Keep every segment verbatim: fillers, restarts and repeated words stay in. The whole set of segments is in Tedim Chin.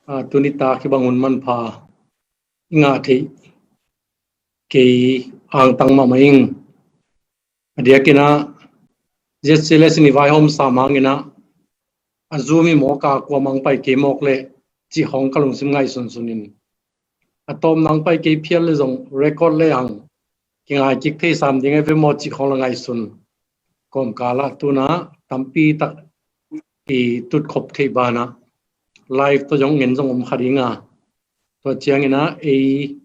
Ah, tuni tak hi bang hun manpha i ngah theih kei angtang mahmah ing. A diakin ah Z C L S in i vaihawm sam hangin ah a Zoom i mawk a, kua mang pai kei mawk leh cih khawng ka lungsim ngaihsunsun in, a tawpna hong pai kei phial leh zong record leh hang kingai kik thei sam ding a ve maw cih khawng la ngaihsun. Kawmkal ah tu-in ah tampi tak i tutkhop theih banah live tawh zong ngen zong om kha ding a, tua ciangin ah ei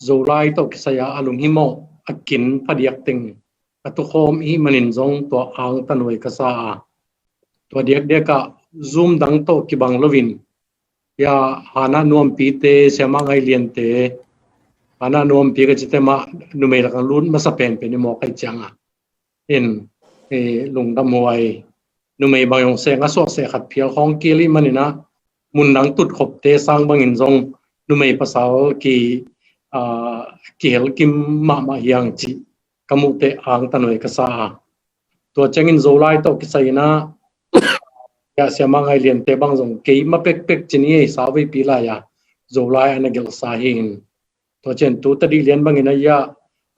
Zolai tawh kisai a a lunghimawh, a kin phadiak teng a tukhawm i hih manin zong tua angtan huai ka sa a, tua diakdiak ah Zoom dang tawh kibang loin, ya, Hana Nuampite, Siamah Ngaih Liante, Hana Nuampi ka cite mah numei lakah lut masa penpen i mawk ahih ciangah in, eh, lungdam huai. Numei bang zong seng a suah seh khat phial khawng kil i hih manin ah mun dang tutkhopte sang bangin zong numei pasal ki, ah, kihel kim mahmah hi hang cih ka muh teh angtan huai ka sa a. Tua ciangin Zolai tawh kisai in ah, ya, Siamah Ngaih Liante bang zong keima pekpek ci-in i ei, sauveipi lai-a Zolai a na gelhsa hi in. Tua ciang tu Tadih Lian bangin ah, ya,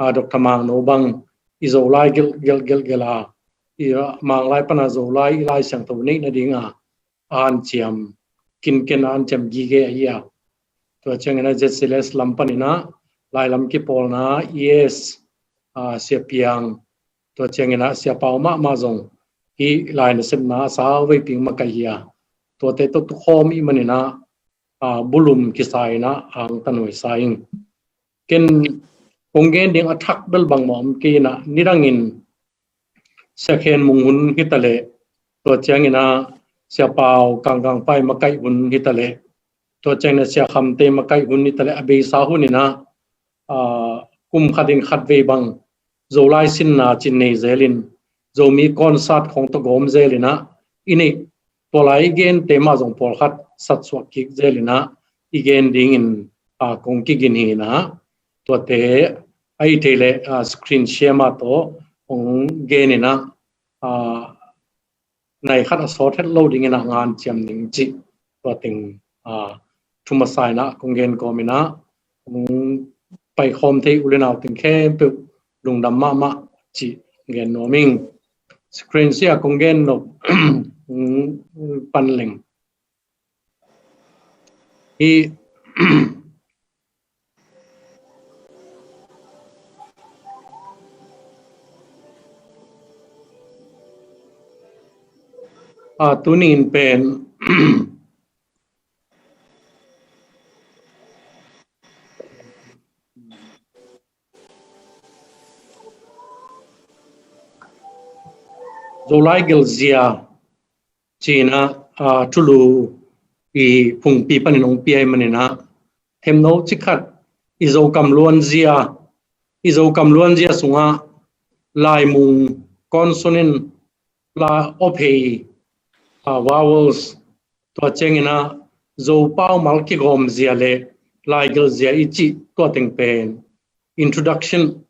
ah, Doctor Mangno bang i Zolai gelh, gelh, gelh, gelh a, i, ah, Manglai pan a Zolai i Lai Siangtho neih nading a hanciam, kinken hanciam gige ahi a. Tua ciangin ah Z C L S lam panin ah lailam kipawlna, yes, ah, Sia Piang, tua ciangin ah Sia Pau mahmah zong hih lai nasepna a sauveipi makaih hi a, tuate tawh tukhawm i hih manin ah, ah, bulum kisa in ah angtan huai sa ing. Ken kong gen ding a thak bel bangmah om kei in ah, nidangin Sia Khen Mung hun hi ta leh, tua ciangin ah Sia Pau Kangkang Pai makaih hun hi ta leh, tua ciangin ah Sia Khamte makaih hun hi ta leh, a beisa hun in ah, ah, kum khatin khatvei bang Zolai sinna ci-in nei zelin, Zomi concert khawng tawh gawm zelin ah i neih, tua lai i gente mah zong pawlkhat satsuak kik zelin ah i gen dingin, ah, kong kigin hi in ah, tuate ahih theih leh, ah, screen share mah tawh kong gen in ah, ah, nai khat a sawt het lo dingin ah nganciam ding cih tua teng, ah, thu masa in ah kong gen kawm in ah, kong paikhawm thei u le nau teng khempeuh lungdam mahmah cih gen nuam ing. Screen share kong gen nop, kong pan leng. Hi. Ah, tuni in pen Zolai gelhzia ci-in ah, ah, thulu i phungpi panin hong pia i hih manin ah, themno cikhat i Zokam luanzia, i Zokam luanzia sungah laimung consonant la awphei, ah, vowels, tua ciangin ah Zopau mal kigawmzia le laigelhzia i cih tua teng pen introduction,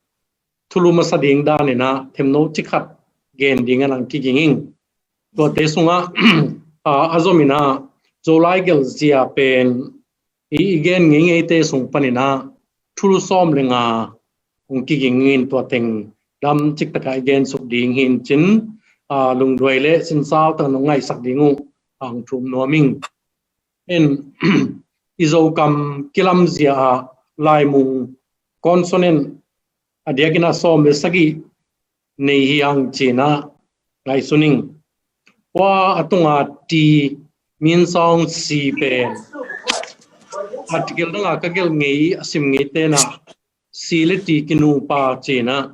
thulu masa ding danin ah themno cikhat gen dingin hong kiging ing. Tuate sungah, ah, a zomin ah Zolai gelhzia pen i, i gen ngeingei te sung panin ah thulu sawm le nga hong kiging in tua teng dam ciktak a i gen suk ding hi in cin, ah, lungduai le sinsau tawh nong ngaihsak ding uh hong thum nuam ing. En, i Zokam kilamzia ah laimung consonant a diakin ah sawm le sagih nei hi hang ci-in ah ngaihsun ing. Tua a tunga T, min sound C pen article dangah ka gelh ngei a sim ngei ten ah C le T kinupa ci-in ah,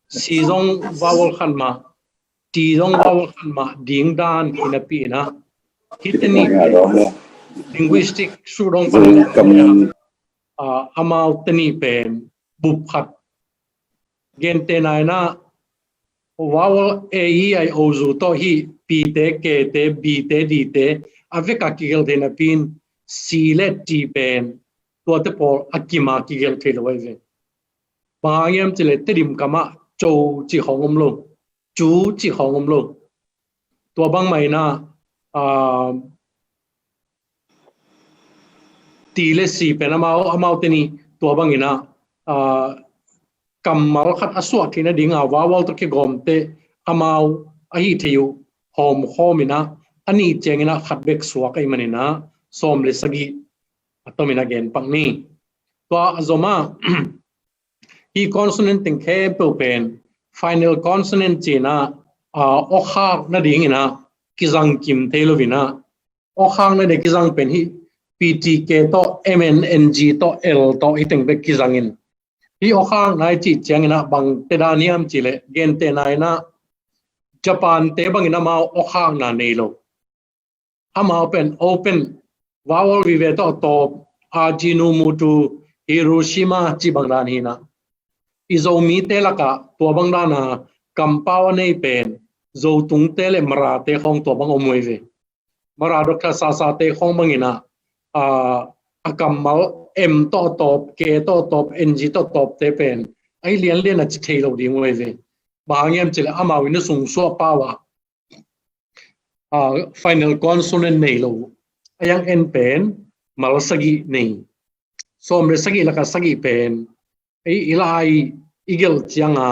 C zong vowel khat mah, T zong vowel khat mah ding dan hi napi in ah, hih teni linguistic sut hong pan, ah, amau teni pen bup khat gente na in ah, vowel A, E, I, O zu tawh hih P te, K te, B te, D te a vek a kigelh thei napi in C le T pen tuate pawl a kim a kigelh thei lo ahi ve. Bang hang hiam cih leh Tedim kam ah co cih khawng om lo, cu cih khawng om lo. Tua bangmah in ah ah, ti le si pen amau, amau teni tua bangin ah, ah, kammal khat a suah theihna ding a vowel tawh kigawmte amau ahi thei uh hawmkhawm in ah, a nih ciangin ah khat bek suak ahih manin ah sawm le sagih a tomin a gen pak ni. Tua a zom ah, hih consonant teng khempeuh pen final consonant ci-in ah, ah, awkhak nadingin ah kizang kim thei lo in ah, awkhak nading kizang pen hih P T K tawh, M N N G tawh, L tawh, hih teng bek kizangin. Hih awkhakna i cih ciangin ah bangte dan hiam cih leh, gentehna in ah Japan te bangin amau awkhakna nei lo. Amau pen open, vowel vive tawh a tawp, Ajinomoto, Hiroshima cih bang dan hi in ah, i Zomite lakah tua bang dan a kampau a nei pen Zotungte le Marate khawng tua bang om uh hi ve. Mara Doctor Sasate khawng bangin ah, ah, a kammal M tawh a tawp, K tawh a tawp, N G tawh a tawpte pen a hi lianlian a ci thei lo ding uh hi ve. Bang hang hiam cih leh amau in a sungsuah pau ah, ah, final consonant nei lo. A hiang en pen mal sagih nei. Sawm le sagih lakah sagih pen ei i lai i gelh ciang a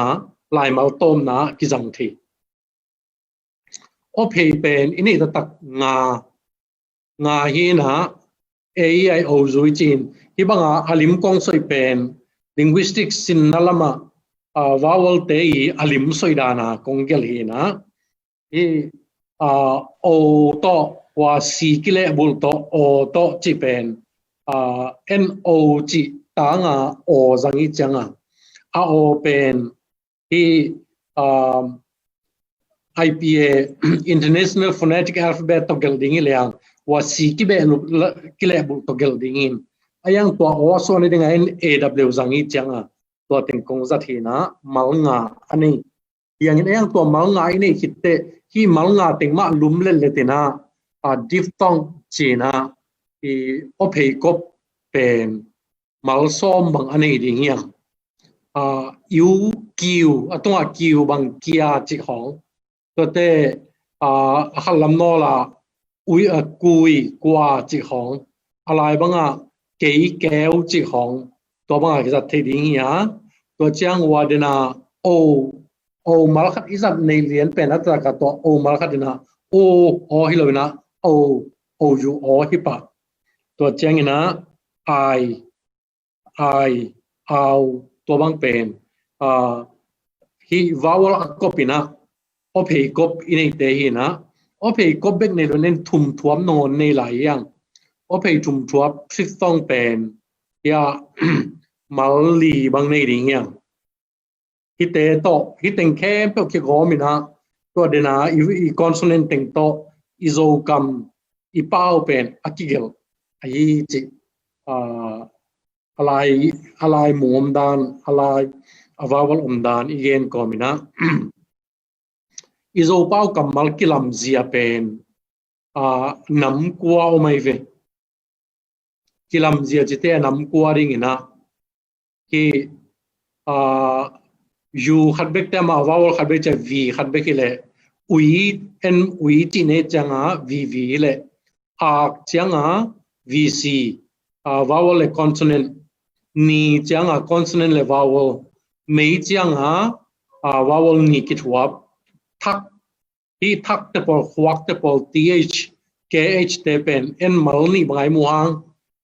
laimal tawmna kizang thei. Aw phei pen i neih taktak nga, nga hi in ah, A E I O U i ci in. Hih bang a a lim kong sawih pen linguistics sinna lam ah, ah, vowel te i a lim sawih dan a kong gelh hi in ah, hih, ah, O tawh, ua C kilehbulh tawh, O tawh cih pen, ah, N O cih tang a O zang i ciang a, a O pen hih, um, I P A, International Phonetic Alphabet tawh gelh ding hi leng, ua C kibeh lu-, la-, kilehbulh tawh gelh ding hi in. A hiang tua O a suah nading a N A W zang i ciang a, tua teng kong zat hi in ah, mal nga a nei. Hiang in a hiang tua mal nga i neih khit teh, hih mal nga teng mah lum letlet in ah, a, diphthong ci in ah, i aw phei kop pen mal sawm bang a nei ding hiam. Ah, U, kiu, a tungah kiu bang kia cih khawng. Tuate, ah, a khat lam nawl ah, ui, ah, kui, kua cih khawng. A lai bang ah kei, keu cih khawng. Tua bang ah kizat theih ding hi a. Tua ciang ua den ah O, O mal khat i zat neih lian pen a tak ah tua O mal khat in ah, O, aw hi lo in ah, O, O U aw hi pah. Tua ciangin ah, ai, ai, au, tua bang pen, ah, hih vowel a kop in ah, aw phei kop i neihte hi in ah, aw phei kop bek nei lo in thum thuap nangawn nei lai hiang. Aw phei thum thuap diphthong pen, hiah, mal li bang nei ding hiang. Hihte tawh, hih teng khempeuh kigawm in ah, tua den a i, i consonant teng tawh, i Zokam, i pau pen a kigelh ahi cih, ah, a lai, a lai mu om dan, a lai, a vowel om dan i gen kawm in ah. I Zopau kammal kilamzia pen, ah, nam kua om ahi ve. Kilamzia cite a nam kua ding in ah, hih, ah, U khat bek te amah, vowel khat bek ciang V khat bek hi leh, ui, en ui cih nei ciang a V V hi leh, ak ciang a V C, ah, vowel le consonant, ni ciang a consonant le vowel, mei ciang a, ah, vowel nih kithuap, thak, hih thak te pawl, khuak te pawl, T H, K H te pen en mal nih bang a i muh hang,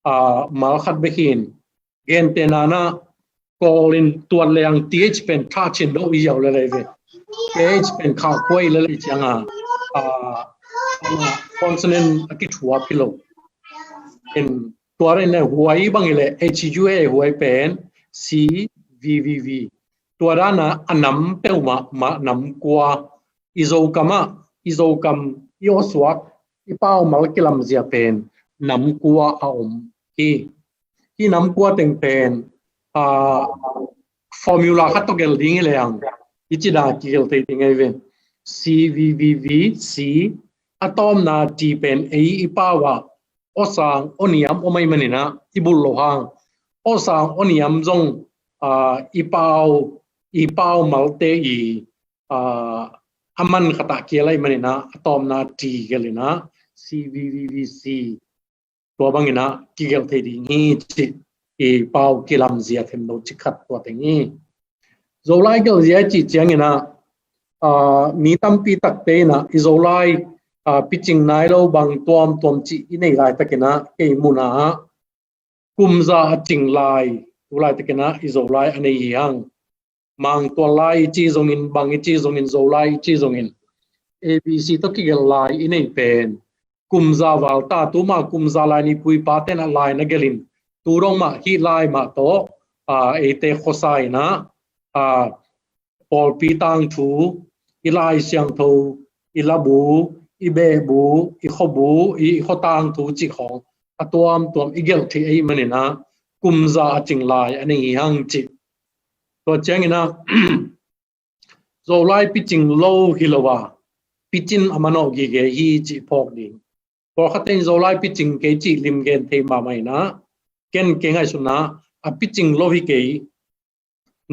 ah, mal khat bek hi in. Gentehna in ah, Kawl in tuat leng T H pen thah chin lo i ziau lel ahi ve. K H pen khah khuai lel ahi ciang a, ah, consonant a kithuap hi lo. En tuat in a huai bang hi leh H U A huai pen C V V V. Tua dan a a nam peuhmah, mah nam kua, i Zokam ah, i Zokam, i awsuak, i pau mal kilamzia pen nam kua a om hi. Hih nam kua teng pen, ah, formula khat tawh gelh ding hi leng, hih ci dan kigelh thei ding ahi ve. C V V V C, a tawpna T pen ei i pau ah, aw sang, aw niam om ahih manin ah, i bulh loh hang. Aw sang, aw niam zong, ah, i pau, i pau malte i, ah, a man khat ah kial ahih manin ah, a tawpna T gelh in ah, C V V V C, tua bangin ah kigelh thei ding hi cih i pau kilamzia themno cikhat tua teng hi. Zolai gelhzia i cih ciangin ah, aa, mi tampi takte in ah i Zolai, aa, picing nai lo bang tuamtuam cih i neih laitakin ah kei muhna ah kumza a cing lai, tu laitakin ah i Zolai a nei hi hang. Mangtual lai i ci zongin, bang i ci zongin, Zolai i ci zongin, A B C tawh kigelh lai i neih pen kumza val ta, tuma kumza lai ni puipa ten ah lai na gelhin, tu dong mah hih lai mah tawh, aa, eite khuasa in ah, aa, pawlpi tangthu, i Lai Siangtho, i labu, i behbu, i khuabu, i, i khua tangthu cih khawng a tuamtuam i gelh thei ahih manin ah kumza a cing lai a nei hi hang cih. Tua ciangin ah Zolai picing lo hi lo a, picin a manawh gige hi cih phawk ding. Pawlkhatte in Zolai picing kei cih lim gen thei mahmah in ah, ken kei ngaihsutna ah a picing lo hi kei,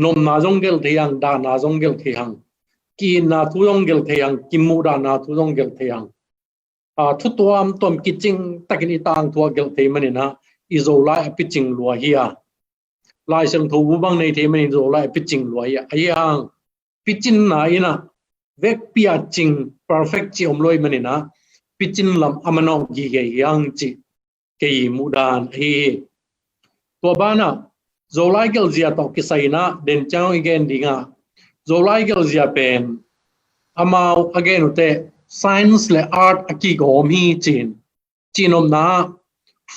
nopna zong gelh thei hang, dahna zong gelh thei hang, ki-itna thu zong gelh thei hang, kimuhdahna thu zong gelh thei hang. Aa, thu tuamtuam kicing takin i tangthu ah gelh thei manin ah i Zolai a picing lua hi a, Lai Siangtho bu bang nei thei manin Zolai a picing lua hi a, ahi hang picinna in ah vekpi a cing perfect cih om lo ahih manin ah picin lam a manawh gige hi hang cih kei muhdan ahi hi. Tua banah Zolai gelhzia tawh kisai in ah den ciang i gen ding ah, Zolai gelhzia pen amau a gen uh teh science le art a kigawm hi ci-in, cihnopna ah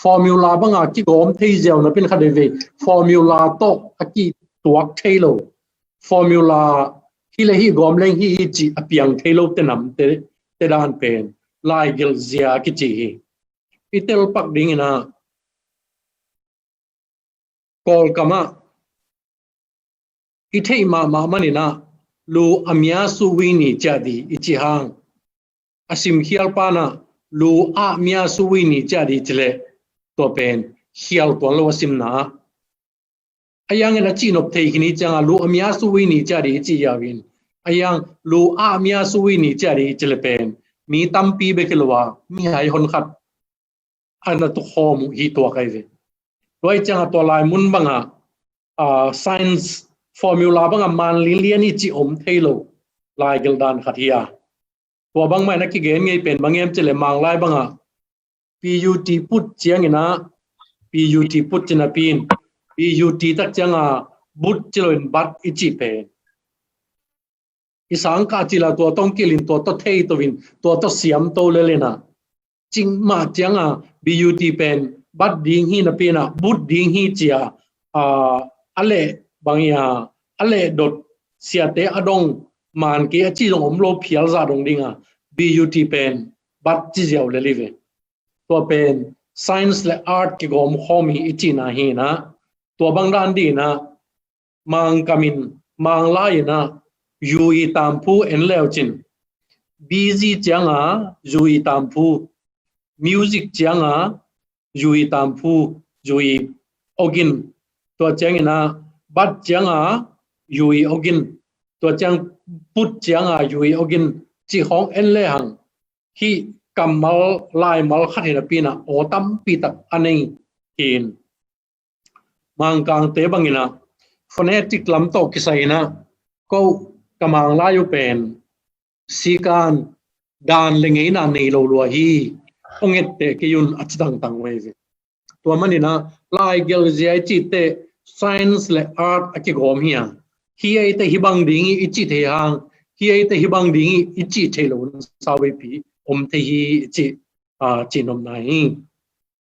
formula banga kigawm thei ziau napi in khat veivei formula tawh a kituak thei lo, formula hi le hi gawm leng hi hi cih a piang thei lo te namte, te dan pen lai gelhzia a kici hi. I telpak dingin ah Kawlkam ah i theih mahmah manin ah lu a mia su wi ni ciah di i cih hang, a simkhial pa in ah lu ah mia su wi ni ciah di ci leh tua pen khial tuan lo a simna ah. Ahi hangin a cihnop thei khin hi ciangah lu a mia su wi ni ciah di i cih hiau in, ahi hang lu ah mia su wi ni ciah di i ci leh pen mi tampi bek hi lo a, mihai honkhat a na tukhawm uh hi tuak ahi ve. Tua hi ciangah tua lai mun bangah, aa, science formula bangah man linlian hi cih om thei lo lai gelh dan khat hi a. Tua bangmah in a kigen ngei pen bang hiam ci leh Manglai bangah P U T put ciangin ah, P U T put ci napi in, P U T tak ciangah but ci loin bat i cih pen i sangkah cil a tua tawh kilh in, tua tawh thei to in, tua tawh siam to lel in ah, cing mah ciangah B U T pen bat ding hi napi in ah, but ding hi ci a, aa, a leh bang hi a, a leh dot siate a dong man kei a ci zong om lo phial zah dong ding a, B U T pen bat ci ziau lel hi ve. Tua pen science le art kigawm khawm hi i cihna hi in ah, tua bang dan dih in ah, Mangkam in, Manglai in ah, U E Tamphu en leu cin, B Z ciangah U E Tamphu, music ciangah U E Tamphu, U E Ogin, tua ciangin ah bat ciangah U E Ogin, tua ciang put ciangah U E Ogin cih khawng en lehang, hih kammal laimal khat hi napi in ah aw tampi tak a nei hi in. Mangkangte bangin ah phonetic lam tawh kisai in ah, ko ka Manglai uh pen sikan dan le ngeina nei lo lua hi, hong etteh kei un a ci tangtang uh ahi ve. Tua manin ah lai gelhzia i cih teh science le art a kigawm hi a, hih ei teh hih bang ding hi i cih thei hang, hih ei teh hih bang ding hi i cih thei lo un sau veipi om thei hi i cih, aa, cihnopna hi.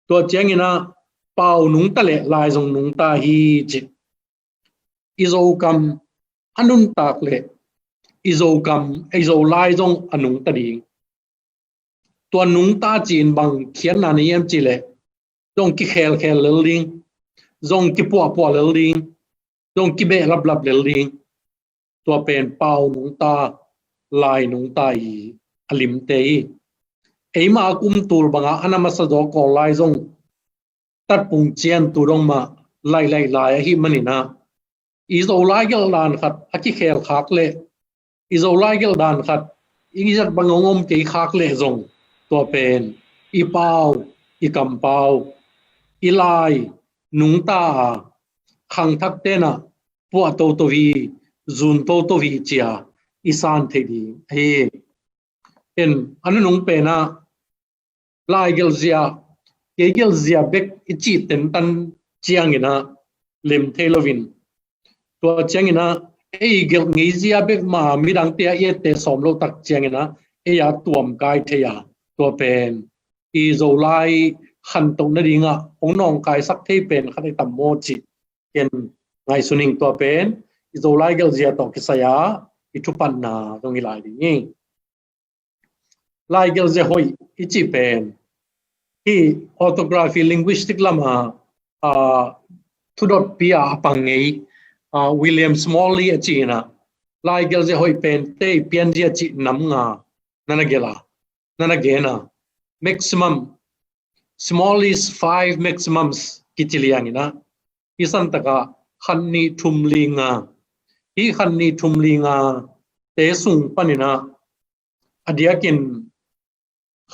Tua ciangin ah pau nungta le lai zong nungta hi ci. I Zokam a nuntak le i Zokam, i Zolai zong a nungta ding. Tua nungta ci-in bang khiatna nei hiam cih leh zong kikhelkhel lel ding, zong kipuahpuah lel ding, zong kibehlaplap lel ding. Tua pen pau nungta, lai nungta i a limte hi. Eimah a kum tul bangah a na masa zaw Kawl lai zong tatpung cian tu dong mah laih laih lai ahih manin ah, i Zolai gelh dan khat a kikhel khak leh, i Zolai gelh dan khat i zat bang hong om kei khak leh zong, tua pen i pau, i kampau, i lai nungta a, khangthak tenah puah toto hi, zun toto hi cia i san theih ding ahi. In a nunung penah lai gelhzia, kei gelhzia bek i cih tentan cianginah lem thei loin, tua cianginah ei gelh ngeizia bek ma midangte a i ette sawm loh tak cianginah ei a tuam kai thei a, tua pen i Zolai khantoh nadingah hong nawngkaisak thei pen khat i tam maw cih ken ngaihsun ing. Tua pen i Zolai gelhzia tawh kisai a i thupatna dong i lai ding hi. Lai gelhzia hoih i cih pen hi orthography, linguistic lama, a, thudotpi a a pang ngei, a, William Smalley a cihna, lai gelhzia hoih pen tei pianzia cih nam nga nana gelh a, nana gen a, maximum, Smalley's five maximums kici lianginah, hi santaka khat nih thum li nga, hi khat nih thum li nga te sung paninah a diakin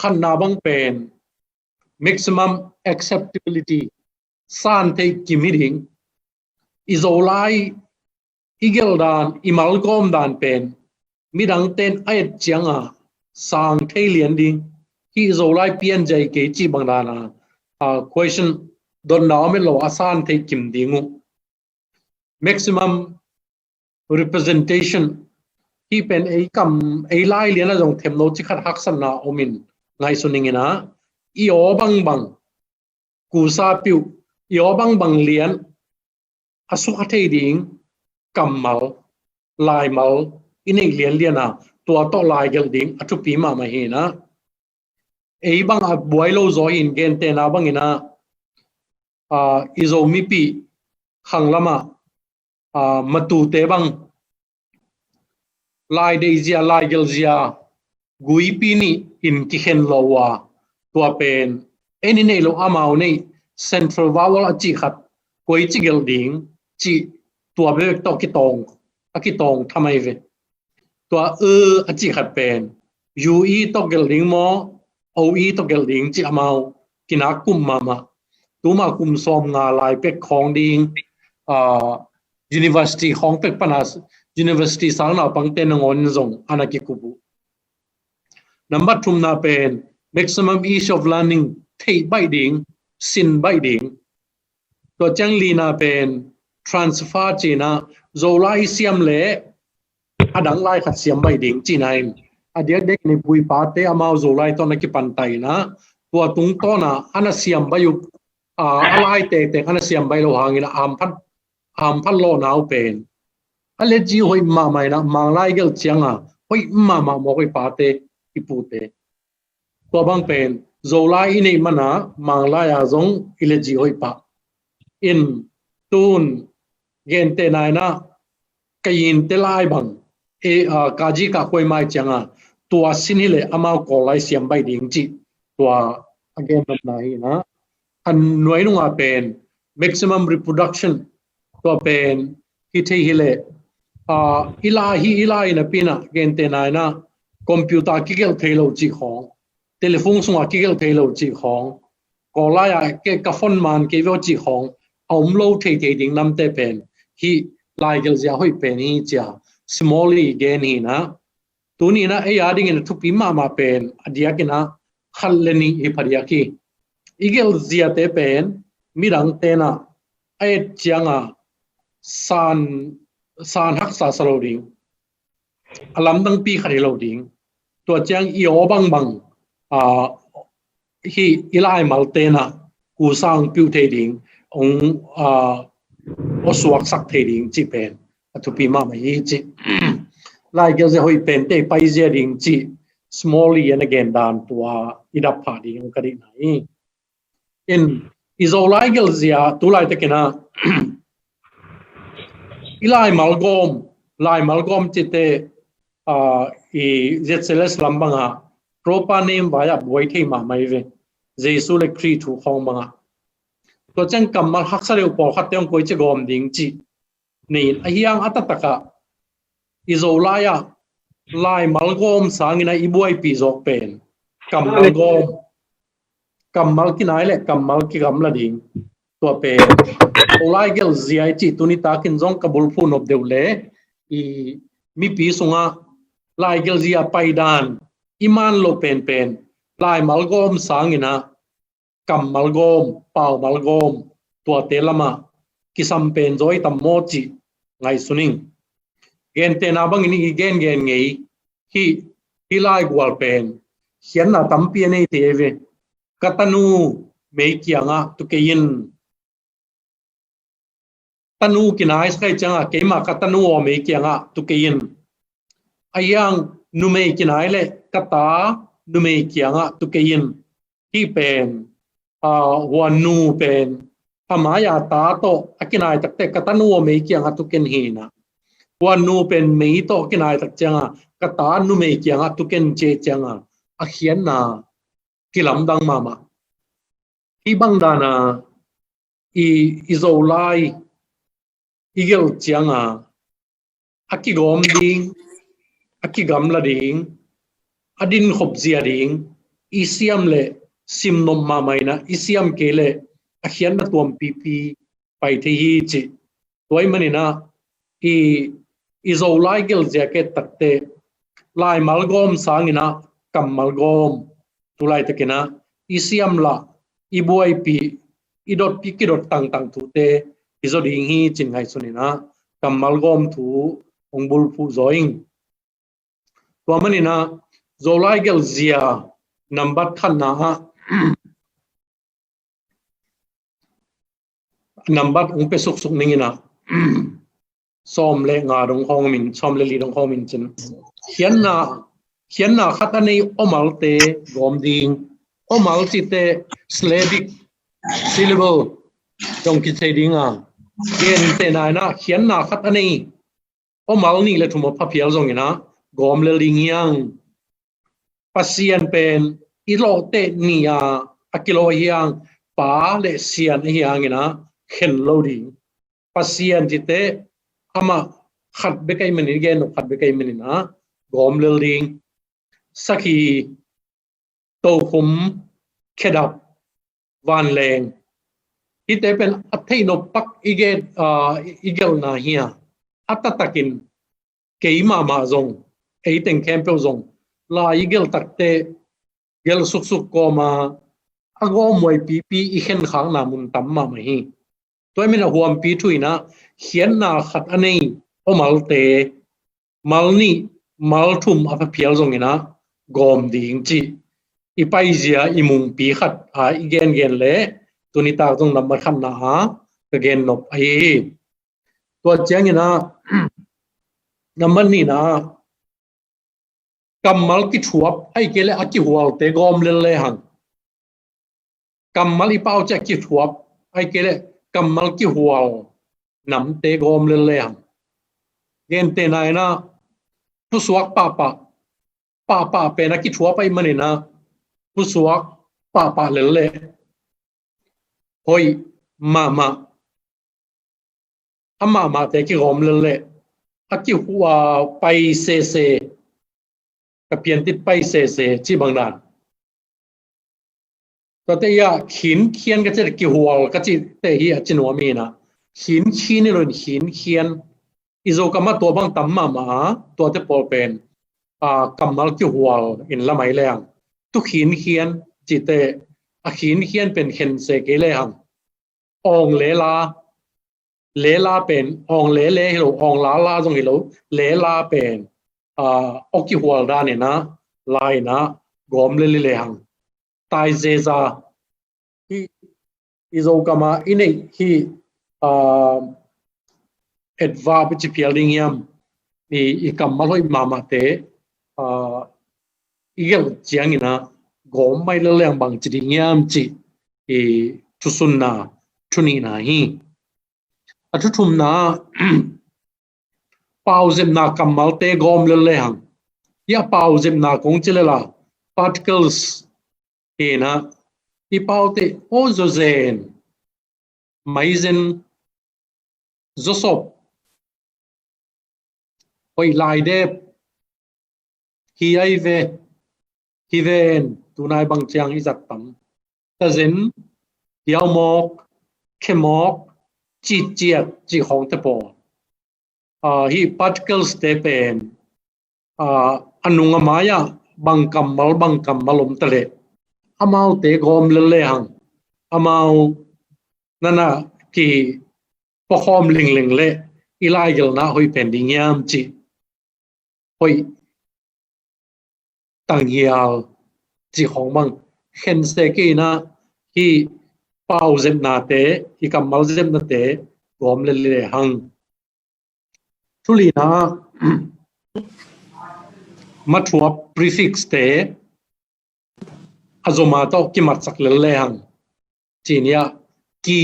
khatna bang pen maximum acceptability, san theih kim hi ding. I Zolai i gelh dan, i malgawm dan pen midangten a et cianga sang thei lian ding, hi i Zolai pianzia i kei cih bang dana, a, question dotna om et lo a san theih kim ding uh. Maximum representation, hi pen ei kam, ei lai liana zong themno ci khat haksatna omin ngaihsun inginah, i aw bangbang kusa piuh, i aw bangbang lian a sukha thei ding kammal, laimal i neih lianliana, tua tawh lai gelh ding a thupi mahmah hinah, ei bang a buai lo zaw hin gentehna banginah, a, i Zo mipi khanglamah, a, matute bang lai deihzia, lai gelhzia guipi nih in kikhen lo a, tua pen en i neih lo amau neih central vowel a cih khat koi ci gelh ding cih tua bek tawh kitawng, a kitawng thamai ve. Tua ư a cih khat pen U E tawh gelh ding maw, O E tawh gelh ding cih amau kinak kum mahmah. Tuma kum sawm nga lai pek khawng ding, a, university khawng pek pana university sang naupangte nangawn in zong ana kikup uh. Nambat thumna pen maximum ease of learning, theih baih ding, sin baih ding. Tua ciang lina pen transfer cina, Zolai i siam le a dang lai khat siam baih ding cina in, a diakdiak ni buipate amau Zolai tawh na kipantaina, tua tungtawna ana siam baih uh, a, a lai tektek ana siam baih lo hangin a amphat, amphat lawhna uh pen a legit hoih mahmah ina, Manglai gelh cianga hoih mahmah mawk i pate i pute. Tua bang pen Zolai i neih mana Manglai a zong i legit hoih pah. In tun gentehna ina ka yinte lai bang e, a, kaji ka khuai mai cianga tua sin hileh amau Kawl lai siam baih ding cih tua a gen nopna hi ina. A nuai nunga pen maximum reproduction, tua pen hi thei hileh, a, i lai hi, i lai ina pina gentehna ina computer kigelh thei lo cih khawng, telephone sunga kigelh thei lo cih khawng, Kawl lai a ke ka phone man kei veu cih khawng a om lo thei thei ding namte pen hi lai gelhzia hoih pen hi cia Smalley gen hi ina. Tuni ina ei a dingin a thupi mahmah pen a diak ina khat le nih hi phadiak hi. I gelhziate pen midangte na a et cianga san, san haksa sa lo ding, a lamdangpi khat hi lo ding. Tua ciang i aw bangbang, a, hi i laimalte na kusa hong piu thei ding, hong, a, aw suaksak thei ding cih pen a thupi mahmah hi cih. Lai gelhzia hoih pente i paizia ding cih Smalley in a gen dan tua i dap phah ding ka dihna hi. In i Zolai gelhzia tu laitakin a i laimal gawm, laimal gawm cihte, a, i Z C L S lam banga proper name vai-ah buai thei mahmah hi ve. Jesu le Khrih thu khawng banga. Tua ciang kammal haksa deuh pawlkhatte hong koi ci gawm ding cih nei in, a hiang a taktakah i Zolai ah laimal gawm sangin a i buaipih zawk pen kammal gawm, kammal kinai le kammal kigamla ding. Tua pen Zolai gelhzia i cih tuni takin zong ka bulphuh nop deuh le i mipi sungah lai gelhzia paidan i man loh penpen laimal gawm sangin ah kammal gawm, paumal gawm, tuate lamah kisam pen zaw i tam maw cih ngaihsun ing. Gentehna bangin i gengen ngei hih, hih laigual pen khiatna tampi a nei thei ei ve. Ka tanu mei kiangah tu kei in. Tanu kinai sak ai ciangah keimah ka tanu aw mei kiangah tu kei in. Ahi hang numei kinai le ka ta numei kiangah tu kei in. Hih pen, ah, huannu pen a mai-a ta tawh a kinai takte ka tanu aw mei kiangah tu ken hi na. Huannu pen mei tawh a kinai tak ciangah ka ta numei kiangah tu ken cih ciangah a khiatna kilamdang mahmah. Hih bang dana i, i Zolai i gelh cianga a kigawm ding, a kigamla ding, a dinkhop zia ding i siam le simnop mahmah in ah i siam kei le a khiatna tuampipi pai thei hi cih. Tua ahih manin ah i, i Zolai gelhzia ke takte laimal gawm sangin ah kammal gawm, tu laitakin ah i siam lah, i buaipih, i dot, i kidot tangtang thute i zaw ding hi cih ngaihsun in ah kammal gawm thu hong bulphuh zaw ing. Tua manin ah Zolai gelhzia nambat khatna ah nambat hong pia suksuk ning in ah sawm le nga dong khawng om in, sawm le li dong khawng om in cin. Khiatna, khiatna khat a nei awmalte gawm ding. Awmal cihte syllabic, syllable dong kithei ding a. Gentehna in ah khiatna khat a nei awmal nih le thum a pha phial zongin ah gawm lel ding hi hang. Pasian pen i lawhteh nih a a kilawh hi hang, Pa le Sian ahi hangin ah khen lo ding. Pasian cihte amah khat bek ahih manin, gen nop khat bek ahih manin ah gawm lel ding. Sakhi, tokhum, khedap, vanleng. Hihte pen a theih nop pak i gelh, aa, i gelhna hi a, a taktakin kei mahmah zong, ei teng khempeuh zong lai i gelh takte gelh suksuk kawma a gawm huaipipi i khenkhakna mun tam mahmah hi. Tua ahih manin a huampi thu in ah khiatna khat a nei awmalte mal nih mal thum a pha phial zongin ah gawm ding cih i paizia, i mungpi khat a i gengen le tuni tak zong nambat khatna a ka gen nop ahi hi. Tua ciangin ah nambat nihna ah kammal kithuap ahih kei leh a kihualte gawm lel le hang. Kammal i pau ciang kithuap ahih kei leh kammal kihual namte gawm lel le hang. Gentehna in ah pusuak pahpah, pahpah pen a kithuap ahih manin ah pusuak pahpah lel le hoih mahmah, a mahmahte kigawm lel le a kihua pai sese, ka piantit pai sese cih bang dan. Tuate hi a khinkhian ka cih, kihual ka cihte hi a ci nuam hi in ah khinkhin hi lo in khinkhian. I Zokam ah tua bang tam mahmah a, tuate pawl pen, aa, kammal kihual in la mai leng. Tu khinkhian cihte a khinkhian pen khen se kei le hang. Awng lela, lela pen awng lele hi lo, awng lala zong hi lo, lela pen, aa, aw kihual dan in ah la in ah gawm lel hi le hang. Taizeza, hih i Zokam ah i neih hih, aa, adverb i ci phial ding hiam, i, i kammal hoih mahmahte, aa, i gelh ciangin ah gawm mai lel leng bang ci ding hiam cih i thusunna thu nihna hi. A thuthumna ah pauzepna kammalte gawm lel le hang. Hih a pauzepna kong ci lel a, particles hi in ah i paute aw zawzen, maizen, zawsop, hoih laidep, hi ai ve, hi ven, tunai bang ciang i zat tam. tazen, hiaumawk, khemawk, citciat cih khawngte pawl. Aa, hih particles te pen, aa, a nung a mai-ah bang kammal, bang kammal om ta leh, amaute gawm lel lehang, amau nana kipakhawm lingleng leh i laigelhna hoih pen ding hiam cih, hoih tanghial cih khawng bang khense kei inah, hih pau zepnate, hih kammal zepnate gawm lel lehang. Thulina, mathuap prefix te a zom a tawh kimatsak lel lehang. Cih ni-ah, ki,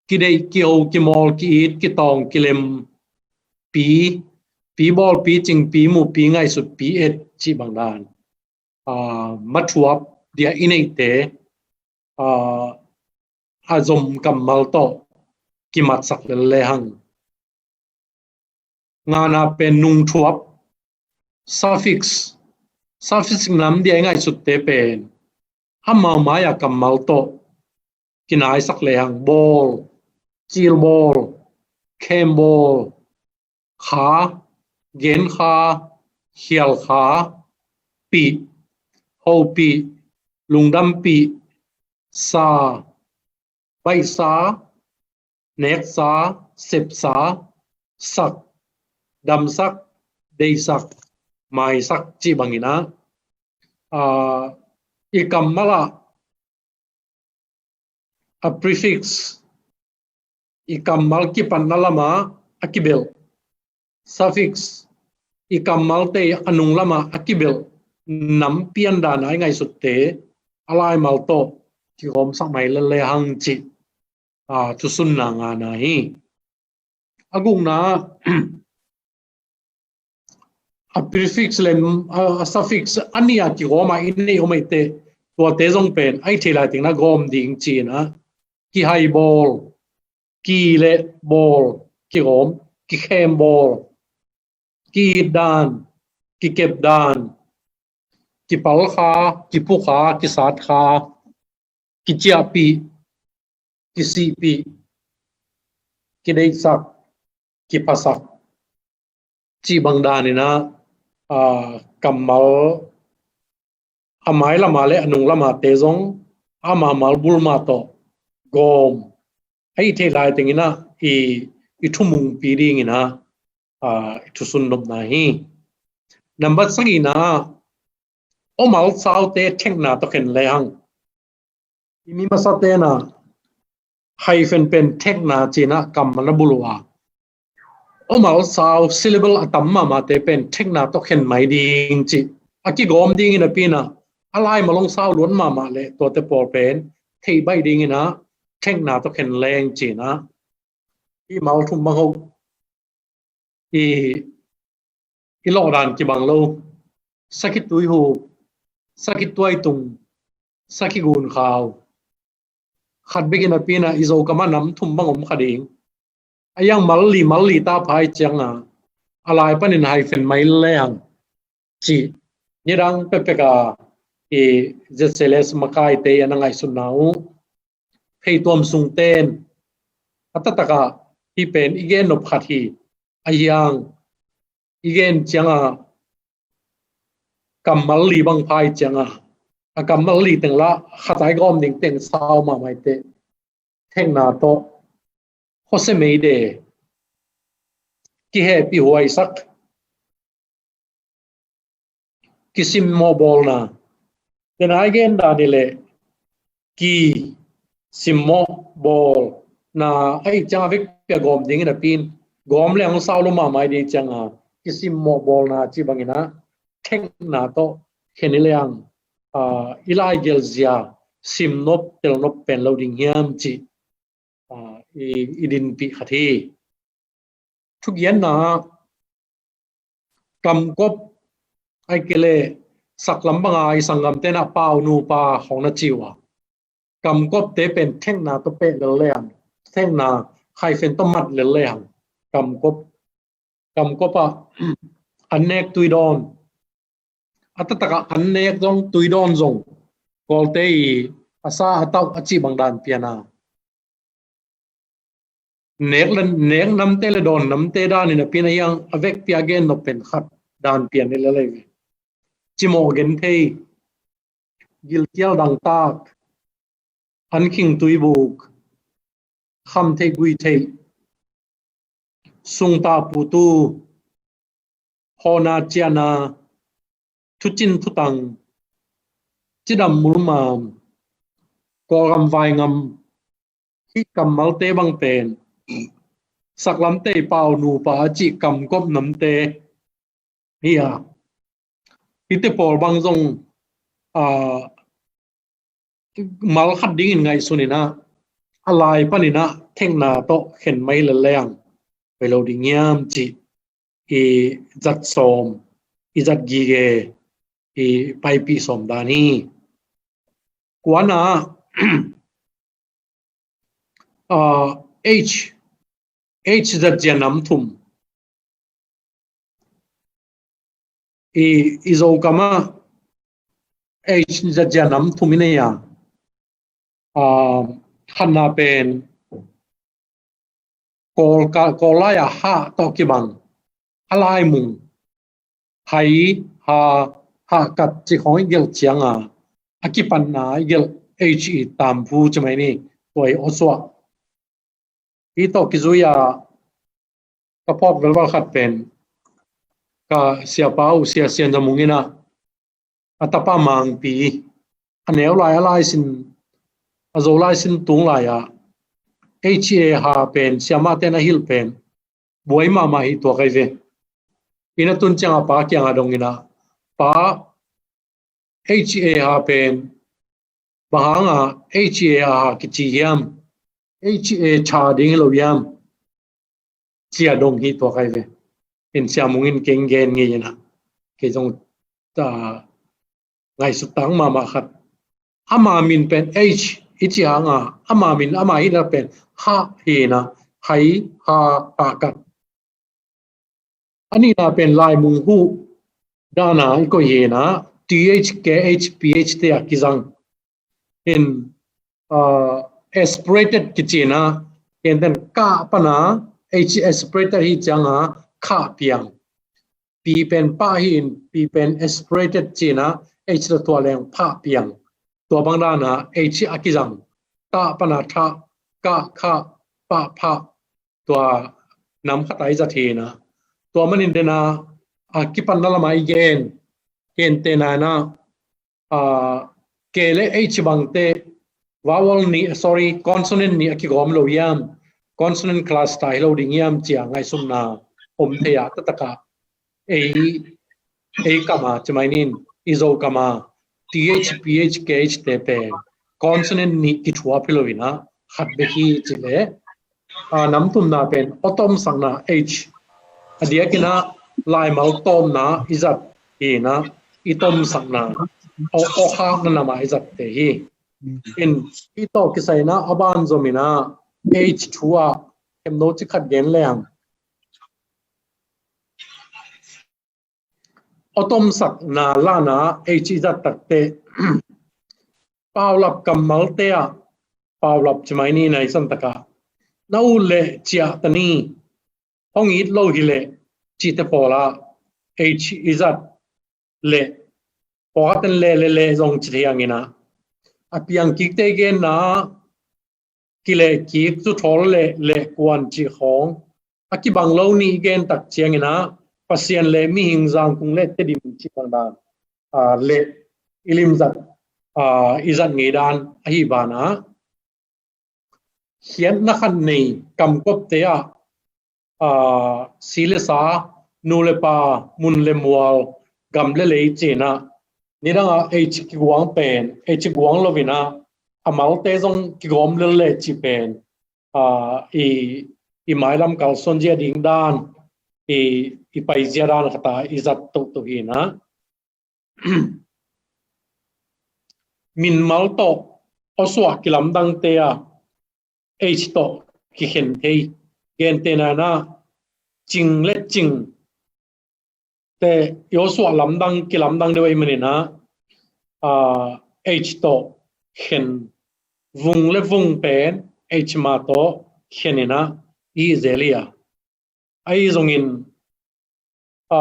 kideih, kiho, kimawl, ki-it, kitawng, kilem, pi, pi bawl, pi cing, pi mu, pi ngaihsut, pi et cih bang dan. Aa, mathuap dia i neihte, aa, a zom kammal tawh kimatsak lel lehang. Ngana pen nungthuap, suffix, suffix nam dia i ngaihsutte pen amau mai-ah kammal tawh kinaisak lehang, bawl, cilbawl, khembawl, kha, genkha, khialkha, pih, hopih, lungdampih, sa, baihsa, neksa, sepsa, sak, damsak, deihsak, maisak cih bangin ah, aa, i kammal ah a prefix, i kammal kipatna lamah a kibelh, suffix, i kammalte a nung lamah a kibelh nam pian dana i ngaihsutte a laimal tawh kigawmsak mai lel lehang cih, aa, thusunna ngana hi. A gukna, a prefix le a, a suffix a nih a kigawm a i neih om ahih teh, tuate zong pen a i theih lai teng na gawm ding ci-in ah, kihaibawl, ki le bawl kigawm, kikhembawl, ki-it dan, kikep dan, kipalkha, kiphukha, kisatkha, kiciahpih, kisihpih, kideihsak, kiphasak cih bang danin ah, aa, kammal a mai lamah le a nung lamahte zong a mahmal bul mah tawh gawm a i theih lai tengin ah i, i thumungpi dingin ah, aa, i thusun nopna hi. Nambat sagihna, omal saute thekna tawh khen lehang. I mi masate'n ah hyphen pen thekna ci-in ah kammal na bul uh a, omal sau syllable a tam mahmahte pen thekna tawh khen mai ding cih a kigawm dingin a pi-in ah, a laimal hong sau luat mahmah leh tuate pawl pen theih baih dingin ah thekna tawh khen leng ci-in ah, i mal thum bang hoh i, i lawhdan kibang lo. Sakhi tuihup, sakhi tuaitung, sakhi gunkhau. Khat bekin a pi-in ah i Zokam ah nam thum bang om kha ding. A iang mal li, mal li ta pha ahih ciangin ah, a lai panin hyphen mai lehang cih nidang pekpek a i Z C L S makaite i a na ngaihsutna uh. Phei tuam sungte'n a taktak ah hih pen i gen nop khat hi. A hiang i gen ciangin ah kammal li bang pha ahih ciangin ah, a kammal li teng lah khat a i gawm ding teng sau mahmah ahih teh, thekna tawh, hose meide, kihehpihhuaisak, kisimmawhbawlna. Tena i gen dan hi leh, kisimmawhbawlna ahih ciangin a vekpi a gawm dingin a pi-in, gawm leng hong sau lo mahmah ahih ciangin ah, kisimmawhbawlna cih bangin ah thekna tawh khen hi lehang, aa, i laigelh zia simnop telnop pen lo ding hiam cih, aa, i, i dinpih khat hi. Thugiatna, kamkop, ahih kei leh saklam banga i sanggamte'n ah pau nupa khawng na ci uh a, kamkopte pen thekna tawh peh lel lehang, thekna hyphen tawh mat lel lehang, kamkop, kamkop ah annek tuidawn, a taktak ah annek zong tuidawn zong Kawlte i, a sa a tauh a cih bang dan pian a, nek le, nek namte le dawn namte dan in a pian a hiang a vekpi a gen nop pen khat dan pian ni le lei ve. Cimawh genthei, gilkial dangtak, ankhing tuibuk, kham theih gui theih, sungta putu, hawna ciana, thucin thutang, cidam mulmam, Kawlgam vaingam, hih kammalte bang pen saklamtei pau nupa a cih kamkop namte hi a, hihte pawl bang zong, a, mal khat dingin ngaihsun in ah, a lai panin ah thekna tawh khen mai lel leng, pai lo ding hiam cih i zat sawm, i zat gige, i paipih sawm dan hi. Kuana, ah, H, H zat zia nam thum. I, i Zokam ah H zat zia nam thum i nei a, ah, khatna pen Kawl ka, Kawl lai a ha tawh kibang, a laimung, hai, ha, ha kat cih khawng i gelh ciang a, a kipatna i gelh H i tamphu ci mai ni, tua i awsuah. Hih tawh kizui a ka phawk velval khat pen ka siapa uh Sia Sian Za Mung in ah, a tapa Mangpi, a neu lai a lai sin, a Zo lai sin tung lai ah, H a ha pen siamahte na hilh pen buai mahmah hi tuak ai ve. Inn a tun ciang a pa kiang a dong in ah, pa, H a ha pen bang hang a H a ha kici hiam? H a tha ding hi lo hiam? Ci a dong hi tuak ai ve. In Sia Mung in kei gen ngei in ah, kei zong, ah, ngaihsut tang mahmah khat. Ama min pen H i cih hang a, ama min ama hihna pen ha hi in ah, hai, ha, ha kat. A nihna pen laimung huh dan a i koih hi in ah, T H, K H, P H te a kizang. In, ah, aspirated kici in ah, ken ten ka pan a, H aspirated hi ciang a, kha piang. P pen pa hi in, P pen aspirated ci in ah, H tawh tua leng pha piang. Tua bang dan a H a kizang. Ta pan a tha, ka, kha, pa, pha. Tua nam khat a i zat hi in ah, tua manin den a, a kipatna lam a i gen, gentehna in ah, ah, K le H bangte vowel nih, sorry, consonant nih a kigawm lo hiam, consonant cluster hi lo ding hiam ci a ngaihsutna om thei a, taktak a ei, ei kam a ci mai ni, i Zokam a T H, P H, K H te pen consonant nih kithuap hi lo in ah, khat bek hi ci leh, ah, nam thumna pen aw tomsakna H. A diak in ah laimal tawpna i zat hi in ah, i tomsakna, aw, aw khakna nam a i zatte hi. In, hih tawh kisai in ah a ban zom in ah, H thu ah khemno ci khat gen leng, aw tomsakna lana H i zat takteh, paulap kammalte ah, paulap ci mai ni, nai san tak a, na ut leh ciah ta ni, hong it lo hi leh cihte pawl ah H i zat leh, pawlkhat in leh, leh, leh zong ci thei hang in ah, a piang kikte genna, kileh kik, zuthawl leh, leh kuan cih khawng a kibang lo nih i gen tak ciang in ah, Pasian le mihing, Zangkung le Tedim cih bang dan, ah, leh i limzat, ah, i zat ngei dan ahi ban ah, khiatna khat nei kamkopte ah, ah, si le sa, nu le pa, mun le mual, gam le lei ci in ah, nidang a H kiguang pen, H kiguang lo in ah, a malte zong kigawm lel leh cih pen, ah, i, i mailam kalsuan zia ding dan, i, i pai zia dan khat a i zat toto hi in ah, minmal tawh awsuah kilamdangte ah H tawh kikhen thei. Gentehna in ah, cing le cing te i awsuah lamdang, kilamdang deuh ahih manin ah, ah, H tawh khen vung le vung pen H ma tawh khen in ah i zel hi a. Ahi zongin, a,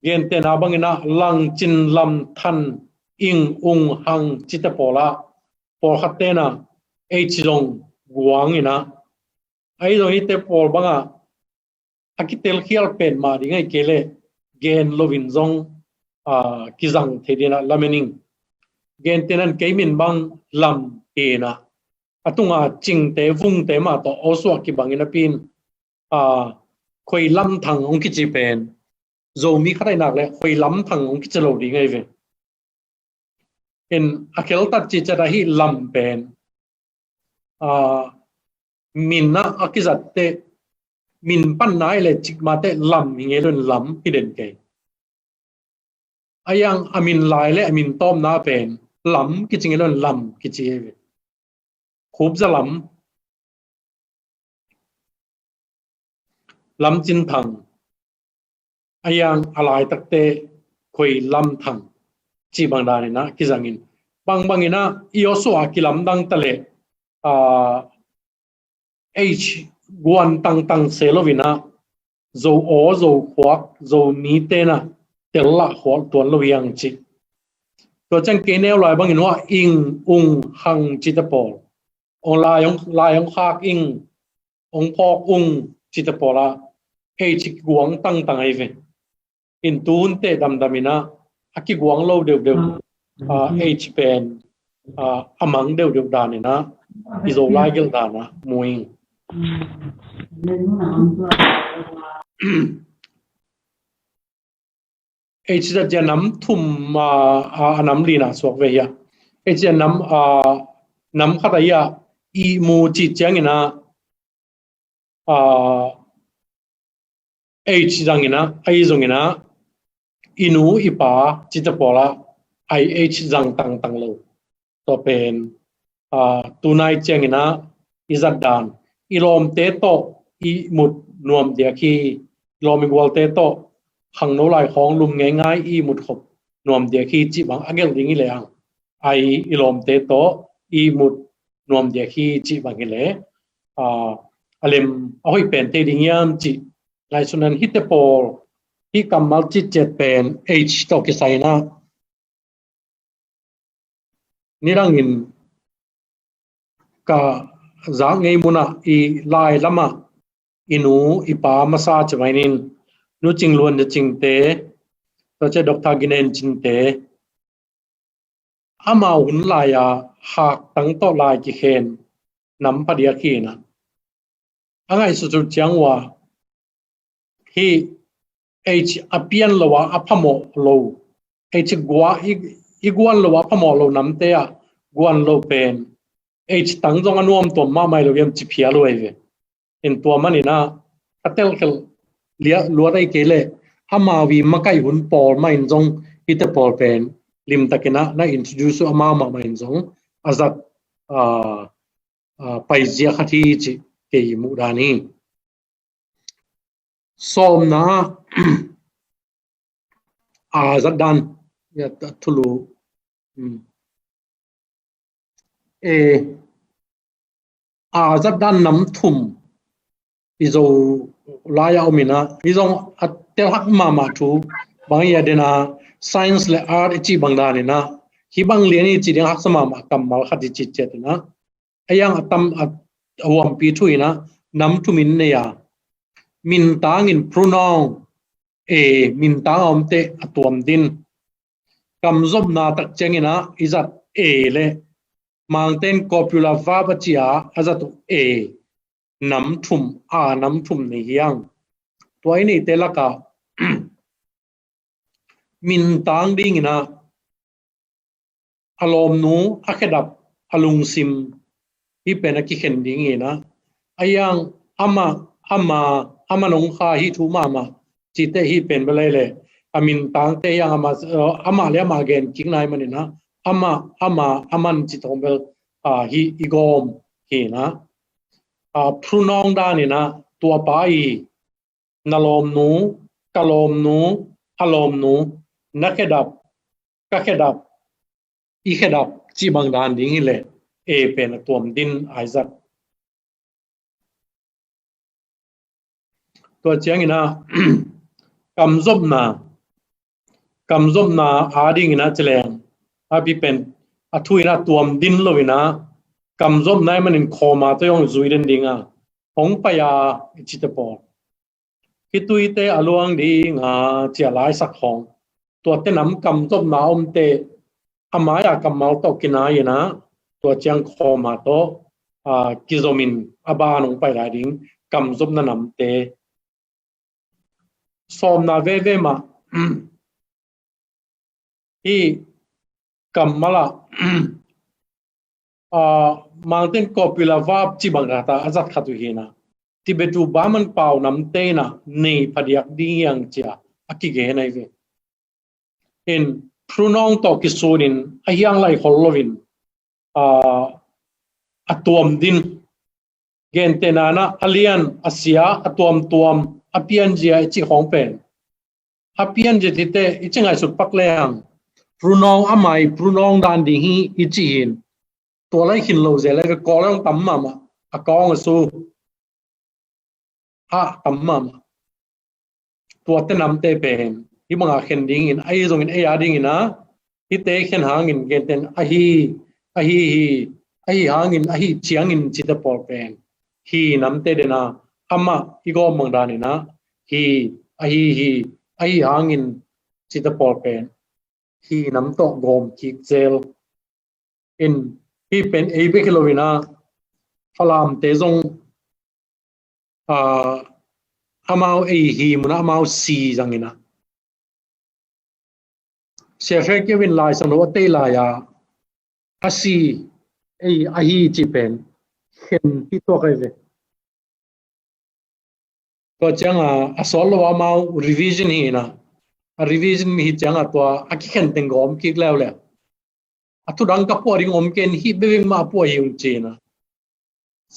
gentehna bangin ah lang, cin, lam, than, ing, ung, hang cite pawl ah pawlkhat ten ah H zong guang in ah, ahi zong hihte pawl bangah a kitelkhial pen mah ding ahih kei leh gen loin zong, a, kizang thei ding in ah lamen ing. Gentehna in kei min bang Lam hi in ah, a tunga cingte vungte mah tawh awsuah kibang in a pin, a, Khoi Lam Thang hong kici pen Zomi khat ahih nak leh Khoi Lam Thang hong kici lo ding ahi ve. In a kheltat cih ciat ah hih Lam pen, a, min ah a kizatte, min panna ahih leh cikmate Lam hi ngei lo in Lam hi den kei. Ahi zong a min lai le a min tawpna pen Lam kici ngei lo in Lam kici hi ve. Khup Za Lam, Lam Cin Thang, ahi zong a laitakte Khoi Lam Thang cih bang dan in ah kizang in, bangbang in ah i awsuah a kilamdang ta leh, a, H guan tangtang se lo in ah Zo aw, Zo khuak, Zomi ten ah tel lah khuak tuan lo hi hang cih. Tua ciang kei neu lai bangin hua ing, ung, hang cite pawl, ong lai ong, lai ong khak ing, ong phawk ung cite pawl ah H kiguang tangtang ahi ve. In tu hun teh damdam in ah a kiguang lo deuhdeuh, a, H pen, a, a mang deuhdeuh dan in ah i Zolai gelh dan ah mu ing. H zat zia nam thum, a, a, a nam lina suak ve hi a. H zat nam, a, nam khat ahi a, ihmu cih ciangin ah, a, H zang in ah, ahi zongin ah i nu i pa cite pawl ah I H zang tangtang lo. Tua pen, a, tunai ciangin ah i zat dan, i lawmte tawh ihmut nuam diak hi. I lawm i gualte tawh khangno lai khawng lum ngeingai, ihmut khop nuam diak hi cih bang a gelh ding hi leh ang, I i lawmte tawh ihmut nuam diak hi cih bang hi leh, a, a lem a hoih pen thei ding hiam cih ngaihsutna in hihte pawl, hih kammal citciat pen H tawh kisai in ah, nidangin ka zak ngei mun ah i lai lam ah i nu i pa masa ci mai ning, Nu Cing Luan Cingte, tua ciang Doctor Ginen Cinte, amau hun lai-a haktang tawh lai kikhen nam pha diak hi in ah, a ngaihsutsut ciang uh ah hih H a pian lo a, a phamawh lo, H gua, i, i guan lo a, a phamawh lo namte ah guan lo pen H tang zong a nuamtuam mahmah hi lo hiam ci phial uh ahi ve. In tua manin ah a telkhelh liah luat ahih kei leh amau i makaih hun pawl mah in zong hihte pawl pen limtakin ah na introduce uh amau mahmah in zong a zat, a, a, paizia khat hi cih kei i muh dan hi. Sawmna ah, a, zat dan, ya, thulu. Hmm. E, a, zat dan nam thum i Zolai ah om in ah, hih zong a telhak mahmah thu bang hi a, den a science le art i cih bang dan in ah, hih bang lian hi cih ding haksa mahmah kammal khat i cih ciat in ah, a yang a tam a, a huampi thu in ah nam thum in nei a, mintang in pronoun, e, mintang a omte a tuam din. Kamzopna tak ciangin ah i zat e le Mangte in copula verb a ci a, a zat uh e, nam thum, a nam thum nei hi hang. Tua i neihte lakah mintang dingin ah a lawmnu, a khedap, a lungsim, hih pen a kikhen ding hi in ah, a yang amah, amah, amah nong kha hi thu mahmah cihte hih pen bel ahi leh a mintangte yang amah, amah le amah gen kik nai manin ah amah, amah, aman cih tawh bel, a, hih i gawm hi in ah, a, pronoun dan in ah tua pa i, na lawmnu, ka lawmnu, a lawmnu, na khedap, ka khedap, i khedap cih bang dan ding hi leh e pen a tuam din a i zat. Tua ciangin ah kamzopna, kamzopna adingin ah ci leng a pi pen a thu in ah tuam din lo in ah kamzopna i manin khawm a tawh i hong zui den ding a, hong pai a i cite pawl. Hih tuite a luang ding a ci a laisak hong. Tuate nam kamzopna omte a mai-a kammal tawh kinai in ah tua ciang khawm a tawh, aa, kizomin a ban hong pai lai ding kamzopna namte. Sawmna veve mah hih kammal ah, aa, Mangten copula verb ci bang khat a zat khat uh hi in ah, Tibet uh Burman pau namte in ah nei phadiak ding hi hang ci a a kigen ahi ve. In pronoun tawh kisunin a hiang lai khol loin, aa, a tuam din. Gentehna in ah a lian, a sia, a tuamtuam, a pianzia i cih khawng pen, a pianzia cihte i ci ngaihsut pak leng pronoun a mai pronoun dan ding hi i cih hi in. Tua lai khin lo zel lai ve, Kawl ah hong tam mahmah, a Kawl a su a tam mahmah. Tuate namte pen hih banga khen dingin, ahi zongin ei a dingin ah hihte khen hangin gentehna ahi, ahi hi, ahi hangin, ahi ciangin cite pawl pen hi namte den a, amah i gawm bang danin ah hi, ahi hi, ahi hangin cite pawl pen hi nam tawh gawm kik zel. In hih pen ei bek hi lo in ah Falamte zong, aa, amau ei hi mun ah amau si zangin ah, Sia Hre Kyaw in Lai Siangtho a tei lai-a a si ei ahi cih pen khen hi tuak ahi ve. Tua ciangin a sawt lo amau revision hi in ah, a revision hi ciangin tua a kikhen teng gawm kik leuleu. A thu dang ka puah ding om kei in, hih bek mah puah hi ung ci in ah.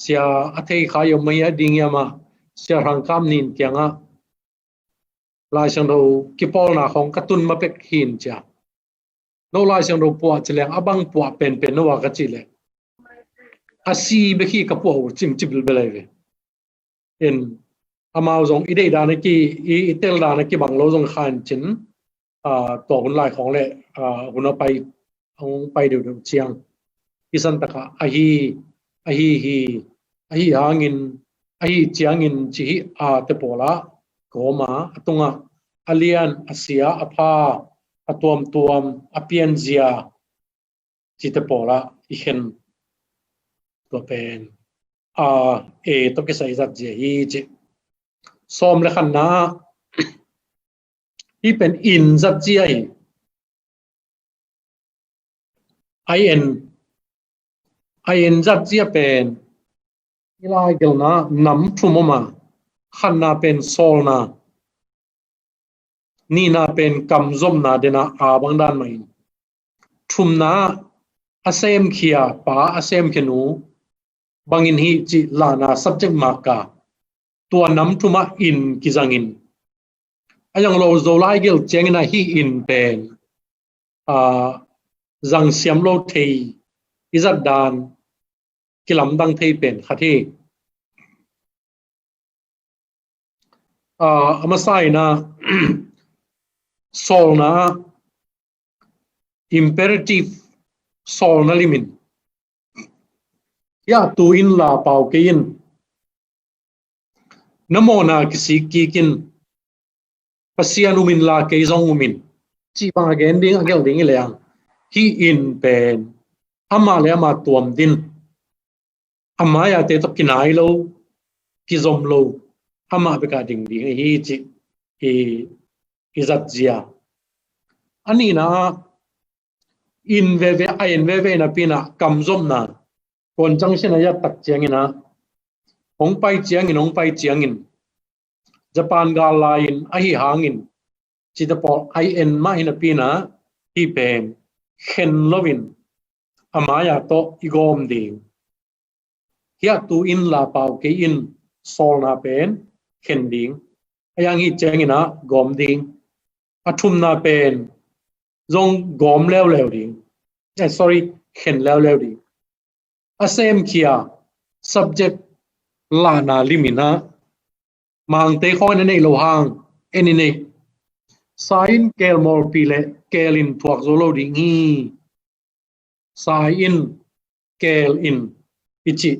Sia a thei kha i om mah hi a ding hiam ah, Sia Rang Kam Nin kiangah Lai Siangtho kipawlna khawng ka tun ma pek hi in ci a. No Lai Siangtho puah ci leng a bang puah penpen no a ka cih leh, a si bek hi ka puah uh cim ci bilbel ahi ve. In amau zong i deih dan a ki, i, i tel dan a kibang lo zong kha in cin, aa, tua hun lai khawng leh, aa, hun a pai, hong pai deuhdeuh ciang i san takah ahi, ahi hi, ahi hangin, ahi ciangin ci hi a te pawl ah gawm a, a tungah a lian, a sia, a pha, a tuamtuam, a pianzia cite pawl ah i khen. Tua pen a, e tawh kisai zat zia hi ci. Sawm le khatna ah hih pen in zat zia hi. I N, I N zat zia pen i laigelhna nam thum om a, khatna pen sawlna, nihna pen kamzopna den a, a bang dan mah in, thumna a semkhia pa, a semkhia nu bangin hi cih lahna subject mark a, tua nam thum ah in kizangin, a zang lo Zolai gelh ciangin ah hih in pen, aa, zang siam lo thei, i zat dan kilamdang thei pen khat hi. Aa, a masa in ah sawlna, imperative, sawlna limin, hiah tu inla pau kei in, na mawhna kisik kik in, Pasian um inla kei zong um in, cih bang a gen ding, a gelh ding hi leng, hih in pen amah le amah tuam din, a mai-a te tawh kinai lo, kizom lo, amah bek a ding ding ahi cih i, i zat zia. A nihna ah in veve, a in veve napi in ah kamzopna, kuan junction a i at tak ciangin ah, hong pai ciangin, hong pai ciangin, Japan gal lai-in, ahi hangin, cite pawl I N mah hi napi in ah, hih pen khen loin a mai-a tawh i gawm ding. Hiah tu inla pau kei in, sawlna pen khen ding. A yang hih ciangin ah gawm ding. A thumna pen zong gawm leuleu ding. Eh, sorry, khen leuleu ding. a semkhia subject lahna lim in ah, Mangte khawng in a neih loh hang en i nei. Sa in keel mawlpi le keel in thuak zo lo ding hi. Sa in keel in i cih,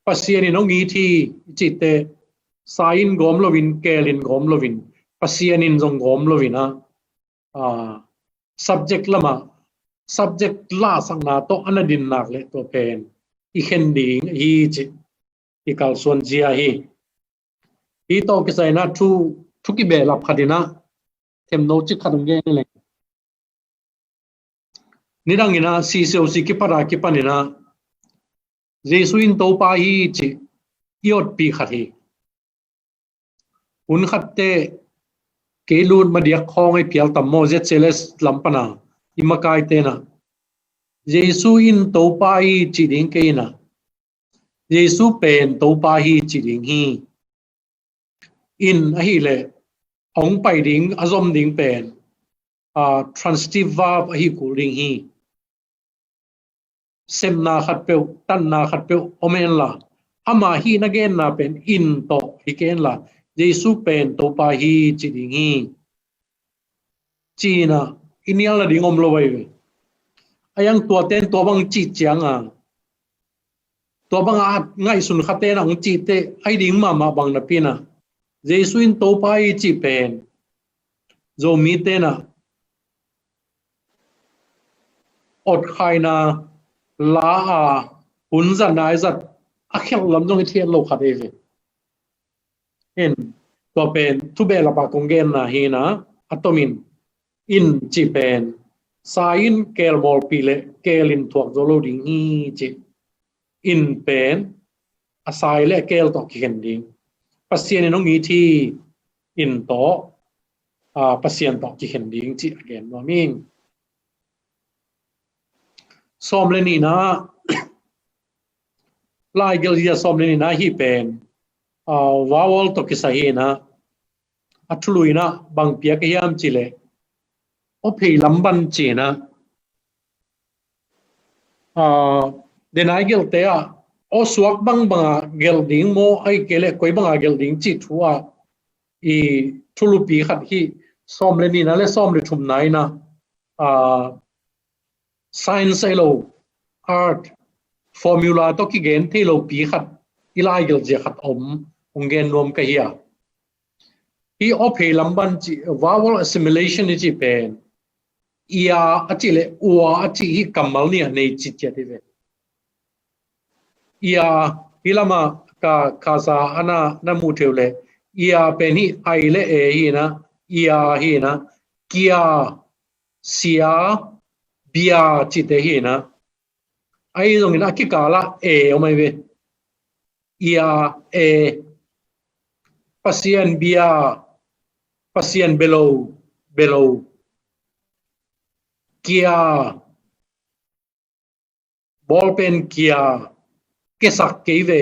Pasian in hong it hi i cihte, sa in gawm loin, keel in gawm loin, Pasian in zong gawm loin ah, ah, subject lamah, subject lahsakna tawh a na din nak leh tua pen i khen ding hi cih i kalsuan zia hi. Hih tawh kisai in ah thu, thu kibehlap khat in ah themno cik khat hong gen leng. Nidang in ah C C O C kipat a kipan in ah Jesu in Topa hi cih i otpi khat hi. Hun khatte kei lut madiak khawng ei pial tam maw, Z C L S lam pan a i makaite in ah Jesu in Topa hi cih ding kei in ah, Jesu pen Topa hi cih ding hi. In ahih leh hong pai ding, a zom ding pen, ah, transitive verb ahi kul ding hi. Sepna khatpeuh, tanna khatpeuh om hen la, ama hih na genna pen in tawh hi kei hen la, Jesu pen Topa hi cih ding hi. Ci-in ah i nial nading om lo ahi ve. A iang tuate in tua bang cih ciangin, tua bang a ngaihsun khate in ah hong cihte ahi ding mahmah bang napi in ah, Jesu in Topa hi cih pen Zomite in ah otkhaina la a hun zat nai zat a khelh lam zong i theih loh khat ahi ve. In, tua pen thu behlap a kong genna hi in ah, a tomin in cih pen sa in keel mawlpi le keel in thuak zo lo ding hi cih. In pen a sa le a keel tawh kikhen ding. Pasian in hong it hi, in tawh, ah, Pasian tawh kikhen ding cih a gen nuam ing. Sawm le nihna, laigelh zia sawm le nihna hih pen, ah, vowel tawh kisai hi in ah, a thulu in ah bang piak ka hiam cih leh, aw phei lam ban ci in ah, ah, denai gelhte ah aw suak bangbang a gelh ding maw, ahih kei leh koi bang a gelh ding cih thu ah i thulupi khat hi. Sawm le nihna le sawm le thumna in ah, ah, science ahi lo, art, formula tawh kigen thei lopi khat i laigelh zia khat om, hong gen nuam ka hi a. Hih aw phei lam ban cih, vowel assimilation i cih pen, ia a cih le ua a cih hih kammal nih a nei citciat hi ve. Ia, hih lamah ka, ka sa a na, na muh thei uh leh, ia pen hih ai le e hi in ah, ia hi in ah, kia, sia, bia cihte hi in ah. Ahi zongin a kikal ah e om ahi ve. Ia, e, Pasian bia, Pasian bia lo, bia lo. Kia, bawlpen kia, kiasak kei ve.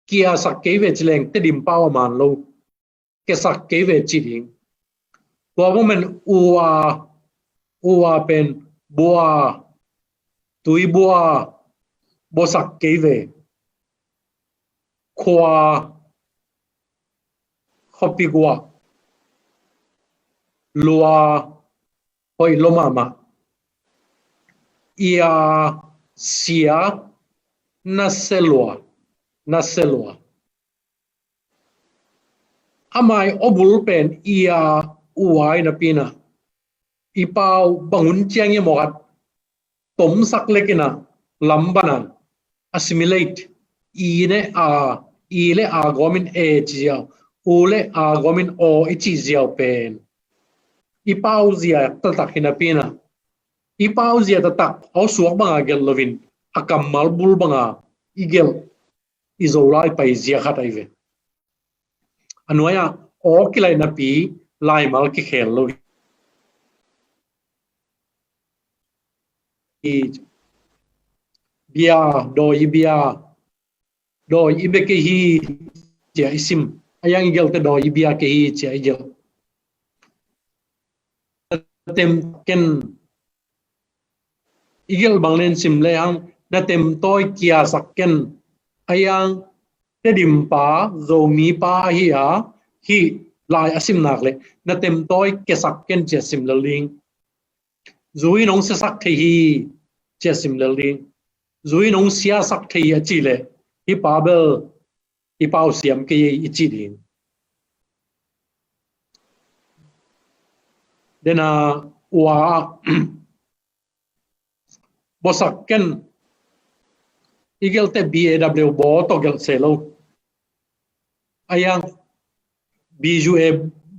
Kiasak kei ve ci leng Tedim pau a man lo. Kiasak kei ve ci ding. Tua bang pen ua, ua pen bua, tui bua, buasak kei ve. Khua, khuapi gua, lua, hoih lua mahmah. Ia, sia, nasia lua, nasia lua. A mai aw bul pen ia, ua i napi in ah, i pau bang hun ciang i mawk at tomsak lek in ah, lam ban a, assimilate, i le a, i le a gawmin e ci ziau, u le a gawmin aw i cih ziau pen i pau zia taktak hi napi in ah, i pau zia taktak aw suak bang a gelh loin, a kammal bul bang a i gelh, i Zolai pai zia khat ahi ve. A nuai ah aw kilaih napi laimal kikhel lo hi. Bia, dawi i bia, dawi i bia kei hi, ci-a i sim. A iang i gelhte dawi i bia kei hi, ci-a i gelh. Tem ken I gelh bang len sim le hang, na temtawi kiasak ken. A yang Tedim pa, Zomi pa ahi a, hih lai a sim nak le na temtawi kiasak ken ci a sim lel ding. Zui nong siasak thei hi ci a sim lel ding. Zui nong siasak thei hi a ci le hih pa bel i pau siam kei i ci ding. Dena ua bosak ken. I gelte B A W bo tawh gelh se lo. A yang B U A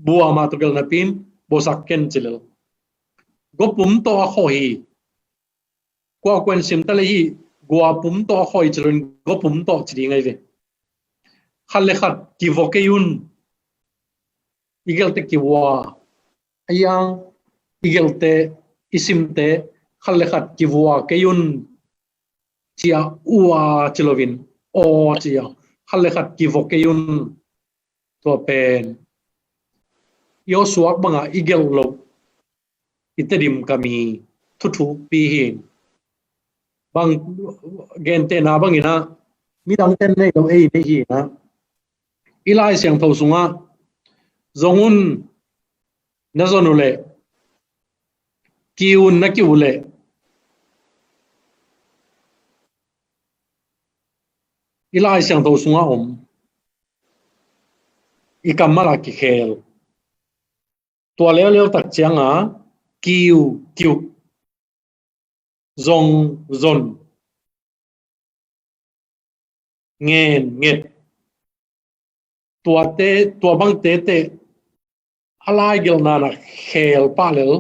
bua mah tawh gelh napi in bosak ken ci lel. Gopum tawh a khawh hi. Kua kua in sim ta le hi, gua pum tawh a khawh hi ci lo in gopum tawh ci ding ahi ve. Khat le khat kivua kei un. I gelte kivua. A yang i gelte i simte khat le khat kivua kei un. Ci a ua ci lo in aw ci a. Khat le khat kivua kei un. Tua pen i aw suak banga i gelh lo i Tedim kam i thuthukpi hi. Bang gentehna bangin ah midang ten nei lo ei nei hi na. I Lai Siangtho sungah zong un na zon uh leh, kiu un na kiu uh leh, i Lai Siangtho sungah om i kammal a kikhel. Tua leuleu tak cianga kiu kiu, zong zon, ngen nget. Tuate, tua bangte teh a lai gelhna na khel pah lel,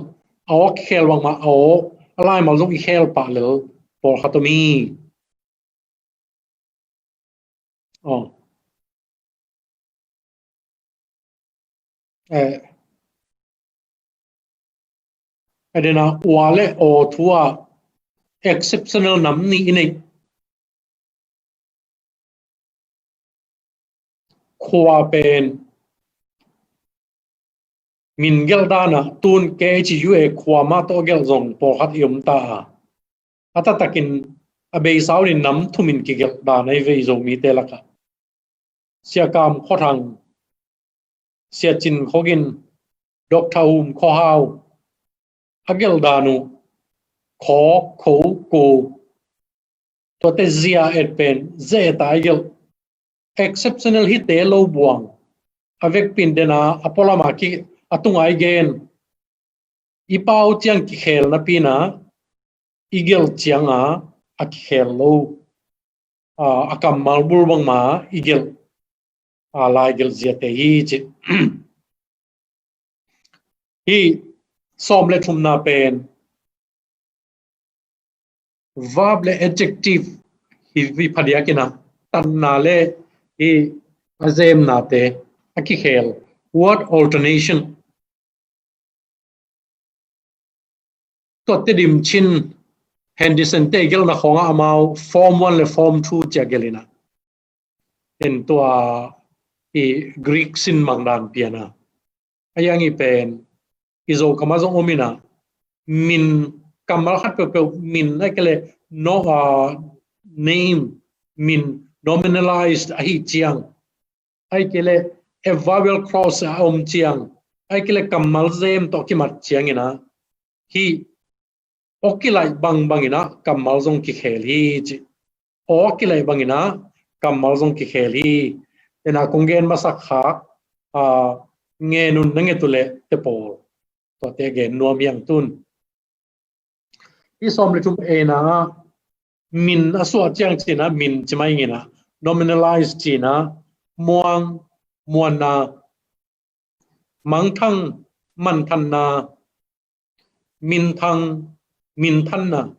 a aw kikhel bangmah a aw, a laimal zong i khel pah lel pawlkhat om hi. Aw. Eh. A dena ua le aw thu ah exceptional nam nih i neih. Khua pen min gelh dan ah tun K H U A khua mah tawh gelh zong pawlkhat i om ta a. A taktakin a beisa un in nam thum in kigelh dan ahi ve i Zomite lakah. Sia Kam Khua Thang, Sia Cin Khua Gin, Doctor Um Khua Hau, a gelh dan uh khaw, kho, ko. Tuate zia et pen zia et a i gelh. Exceptional hite lo buang. A vekpi in dena a pualama ki a tunga i gen. I pau ciang kikhel napi in ah i gelh cianga a kikhel lo. A, a kammal bul bangma i gelh, a, lai gelh ziate hi ci. Hih sawm le thumna pen verb le adjective hi, hi phadiak in ah tanna le hih a zemnate a kikhel, word alternation. Tua Tedim Chin Henderson te gelhna khawngah amau form one le form two cia gelh in ah, en tua i Greek sin mang dan pian a. A yang i pen i Zo kamah zong om in ah, min kammal khat peuhpeuh min a kei le no, ah, name, min nominalized ahi ciang, ahih kei le a vowel clause a om ciang, ahih kei le kammal zem tawh kimat ciang in ah, hih aw kilaih bangbang in ah kammal zong kikhel hi ci. Aw kilaih bang in ah kammal zong kikhel hi. Ena kong gen masak khak, a, ngen un na nget uh leh te pawl, tuate gen nuam hi ang tun. Hih sawm le thum ena ah min a suah ciang ci in ah, min ci mai ing in ah, nominalize ci in ah, muang, muanna, mangthang, manthanna, minthang, minthanna.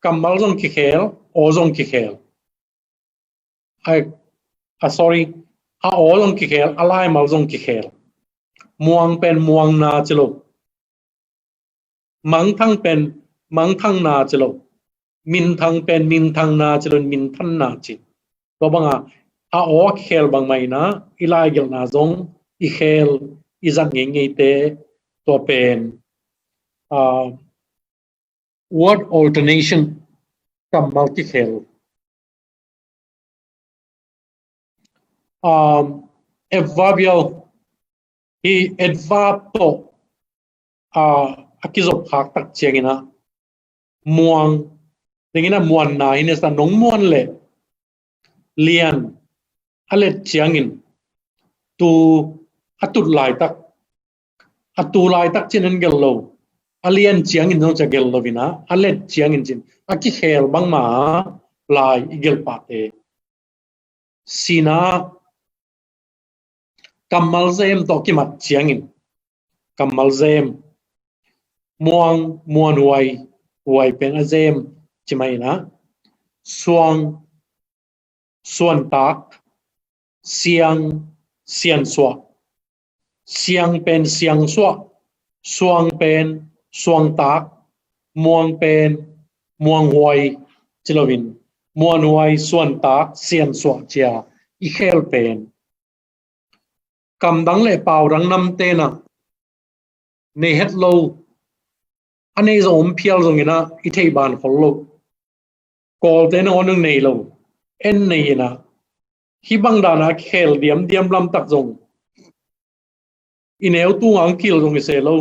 Kammal zong kikhel, aw zong kikhel. A, a, sorry, a aw zong kikhel, a laimal zong kikhel. Muang pen muangna ci lo. Mangthang pen mangthangna ci lo. Minthang pen minthangna ci lo, minthanna ci. Tua banga a aw a kikhel bangmah in ah i laigelhna zong i khel, i zat ngeingei te, tua pen, a, Word alternation, kammal kikhel. Um, adverbial, hi adverb tawh, uh, a kizop khak tak ciangin ah, muang, dingin ah muanna hi ne sa, nong muan leh, lian a let ciangin, tu a tut laitak, a tu laitak cin an gelh lo, a lian ciangin zong cia gelh lo in ah, a let ciangin cin, a kikhel bangmah lai i gelh pahte. Sina, kammal zem tawh kimat ciangin, kammal zem, muang, muanhuai, huai pen a zem, ci mah in ah, suang, suantak, siang, siansuah, siang pen siangsuah, suang pen suangtak, muang pen muanghuai, ci loin, muanhuai, suantak, siansuah cia i khel pen, kamdang le paudang namte in ah nei het lo, a nei zong om phial zongin ah i theih ban khol lo. Kawlte nangawn nei lo, en nei in ah, hih bang dan a khel diamdiam lamtak zong i neu tung ang kil zong i se lo.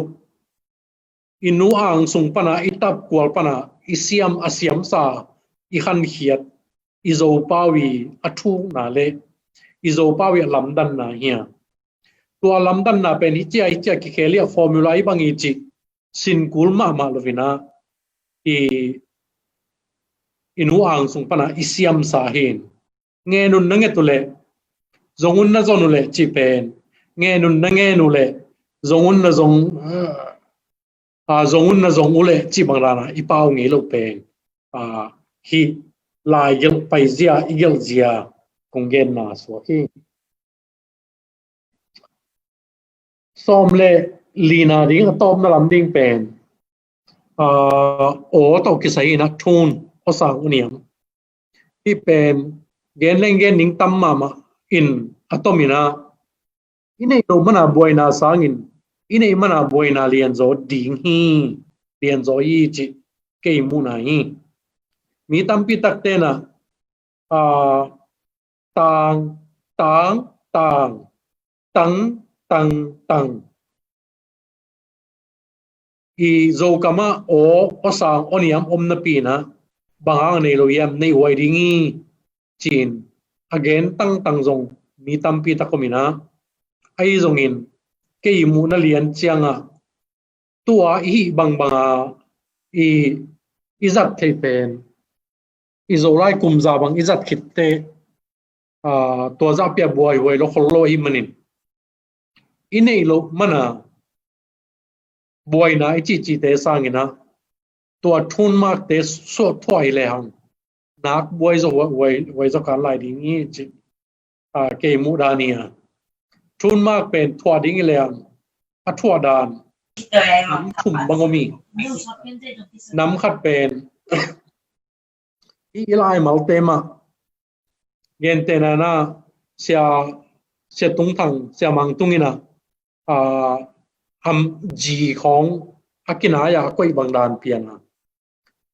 I nu ang sung pan a, i tapkual pan a i siam, a siamsa, i khankhiat, i Zopau i a thukna le i Zopau i a lamdanna hi a. Tua lamdanna pen hi cia, hi cia kikhel hi a, formula hi bang hi cih sinkul mahmah loin ah, i, i nu ang sung pan a i siamsa hi in, ngen un na nget uh leh, zong un na zon uh leh cih pen, ngen un na ngen uh leh, zong un na zong, ah, zong un na zong uh leh cih bang dan a i pau ngei loh pen, ah, hih lai gelh paizia, i gelhzia kong genna suak hi. Sawm le lina ding, a tawpna lam ding pen, ah, aw tawh kisai in ah, thun, aw sang, aw niam. Hih pen gen leng gen ding tam mahmah in, a tom in ah, i neih loh man a buaina sangin i neih man a buaina lianzaw ding hi, lianzaw hi cih kei muhna hi. Mi tampi takte in ah, ah, tang, tang, tang, tang, tang, tang. I Zokam ah aw, aw sang, aw niam om napi in ah, bang hang nei lo hiam, neih huai ding hi, ci-in a gen tangtang zong mi tampi tak om in ah, ahi zongin kei muhna lian ciangah, tua i hih bangbang a i, i zat theih pen, i Zolai kumza bang i zat khit teh, ah, tua zah pia buaihuai lo khol lo ahih manin, i neih loh man a buaina i cihcihte sangin ah, tua thun makte suah thuah hi lehang, nak buai zaw, huai, huai zaw kan lai ding hi, ci, ah, kei muh dan hi a. Thun mak pen thuah ding hi lehang, a thuah dan nam thum bang om hi. Nam khat pen, i, i laimalte mah, gentehna in ah, Sia, Sia Tung Thang, Sia Mang Tung in ah, ah, am, G khawng a kinai-a a koih bang dan pian a,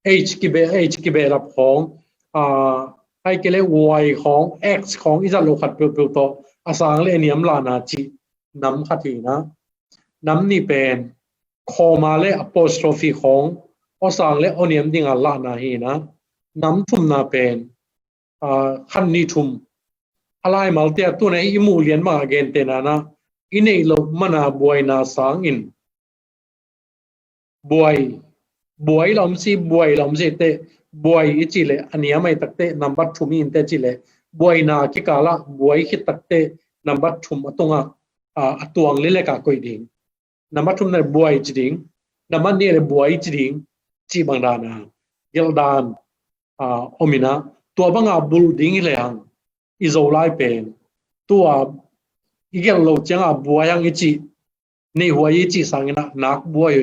H kibeh, H kibehlap khawng, ah, ahih kei leh Y khawng, X khawng i zat loh khat peuhpeuh tawh a sang le a niam lahna cih nam khat hi in ah, nam nih pen comma le apostrophe khawng, aw sang le aw niam ding a lahna hi in ah, nam thumna pen, ah, khat nih thum, a laimalte a, tu-in ah i muh lian bang a gentehna in ah, i neih loh man a buaina sangin, buai, buai la om si, buai la om si teh, buai i cih leh a niam ahih tak teh nambat thum hi in teh, cih leh buaina kikal ah buai khit tak teh nambat thum a tungah, ah, a tuang lian leh ka koih ding. Nambat thum na buai ci ding, nambat nih le buai ci ding, cih bang dan a gelh dan, ah, om in ah, tua bang a bulh ding hi lehang, i Zolai pen, tua i gelh loh ciang a buai hang i cih, neih huai i cih sangin ah, nak buai,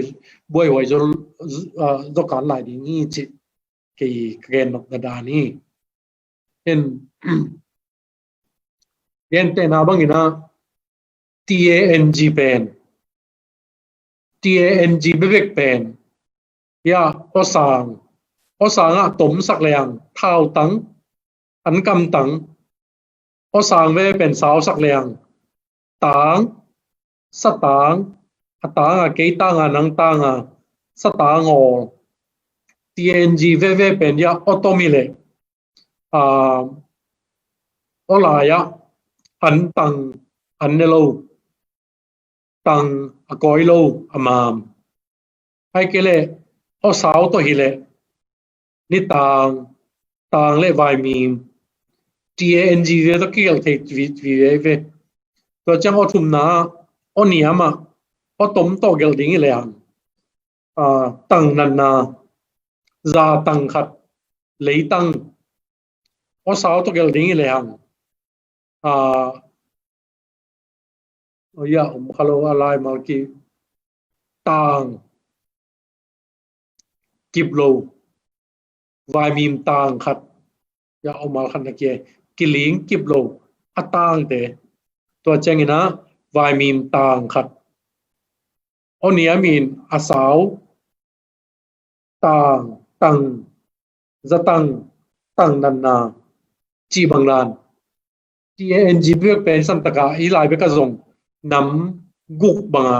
buaihuai zaw, ah, zaw kan lai ding hi, cih kei ka gen nop na dan hi. In, gentehna bangin ah, T A N G pen, T A N G bekbek pen, Hia, awsang, awsang ah tomsak leng thautang, ankam tang, awsang ve pen sausak leng tang, satang, a tang a, kei tang a, nang tang a, satang awl. T A N G ve ve pen hia, aw tom hi leh, a, aw lai ah an tang, an ne lo, tang a kawi lo, a mam. Ahih kei leh aw sau tawh hi leh ni tang, tang le vaimim, T A N G ve tawh kigelh thei vive ve. Tua ciang aw thumna ah aw niam ah aw tom tawh gelh ding hi leh hang, a, tang natna, za tang khat, leitang, aw sau tawh gelh ding hi leh hang, a, aw hia, om kha lo, a lai mal ki, tang, kip lo, vaimim tang khat, hia, aw mal khat na kia, kiling kip lo, a tangte, tua ciangin ah vaimim tang khat, aw niam in a sau, tang, tang, zatang, tang natna, cih bang dan. T A N G bek pen san taka i lai bek a zong nam guk banga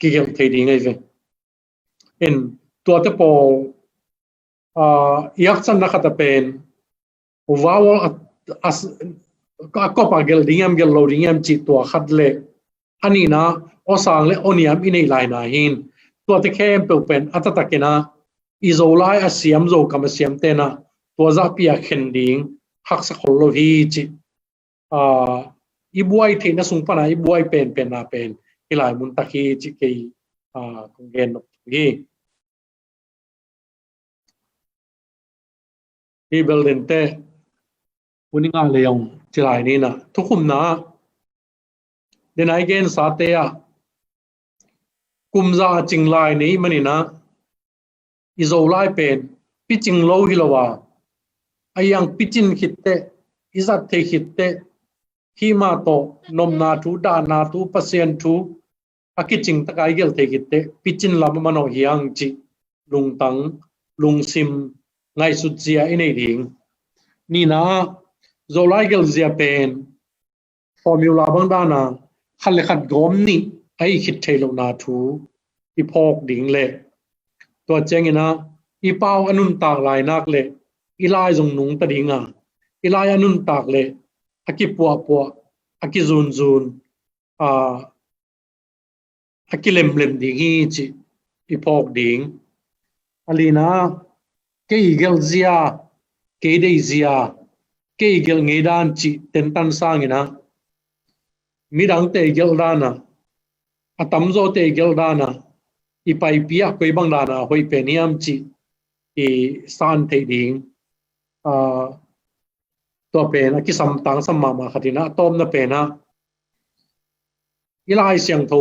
kigelh thei ding ahi ve. In tuate pawl, a, i haksatna khat a pen, vowel a, a, a kop a gelh ding hiam, gelh lo ding hiam cih tua khat le, a nihna, aw sang le aw niam i neih laina hin, tuate khempeuh pen a taktakin ah i Zolai a siam, Zokam a siam ten ah tua zahpi a khen ding haksa khol lo hi cih, a, i buai theihna sung pana i buai penpenna pen hih lai mun tak hi cih kei, a, kong gen nop hi. Hi bel dente, uni nga lei ong ci lai ni na. Thukhumna, den ai gen sate ah, kumza a cing lai nei manina, i Zolai pen picing lo hi lo a, a iang picin khitte, i zat thei khitte, hih mah tawh nopna thu, dahna thu, Pasian thu a kicing taka i gelh thei khitte, picin lam a manawh hiang cih lungtang, lungsim, ngaihsut zia i nei ding. Nihna ah, Zolai gelh zia pen formula bang dana khat le khat gawm nih a i khit thei lohna thu i phawk ding le, tua ciangin ah i pau a nuntak lai nak le i lai zong nungta dinga, i lai a nuntak le a kipuahpuah, a kizunzun, a, a kilemlem ding hi cih i phawk ding. A lina, kei gelh zia, kei deih zia, kei gelh ngei dan cih tentan sangin ah, midangte gelh dana, a tamzawte gelh dana, i paipi ah koi bang dana hoih pen hiam cih i san theih ding. A, tua pen a kisam tangsam mahmah khatin ah, a tawpna pen ah, i Lai Siangtho,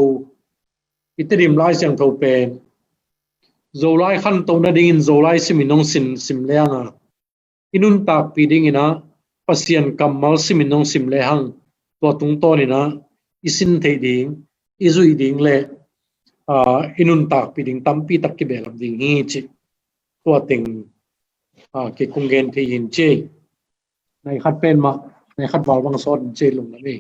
i Tedim Lai Siangtho pen Zolai khantohna dingin Zolai simin hong sin sim lehang a, i nuntakpih dingin ah Pasian kammal simin hong sim lehang, tua tungtawnin ah i sin theih ding, i zuih ding le, a, i nuntakpih ding tampi tak kibehlap ding hi cih tua teng, a, kei kong gen thei hi ci. Nai khat pen mah, nai khat val bang sawt ci lungdam hi.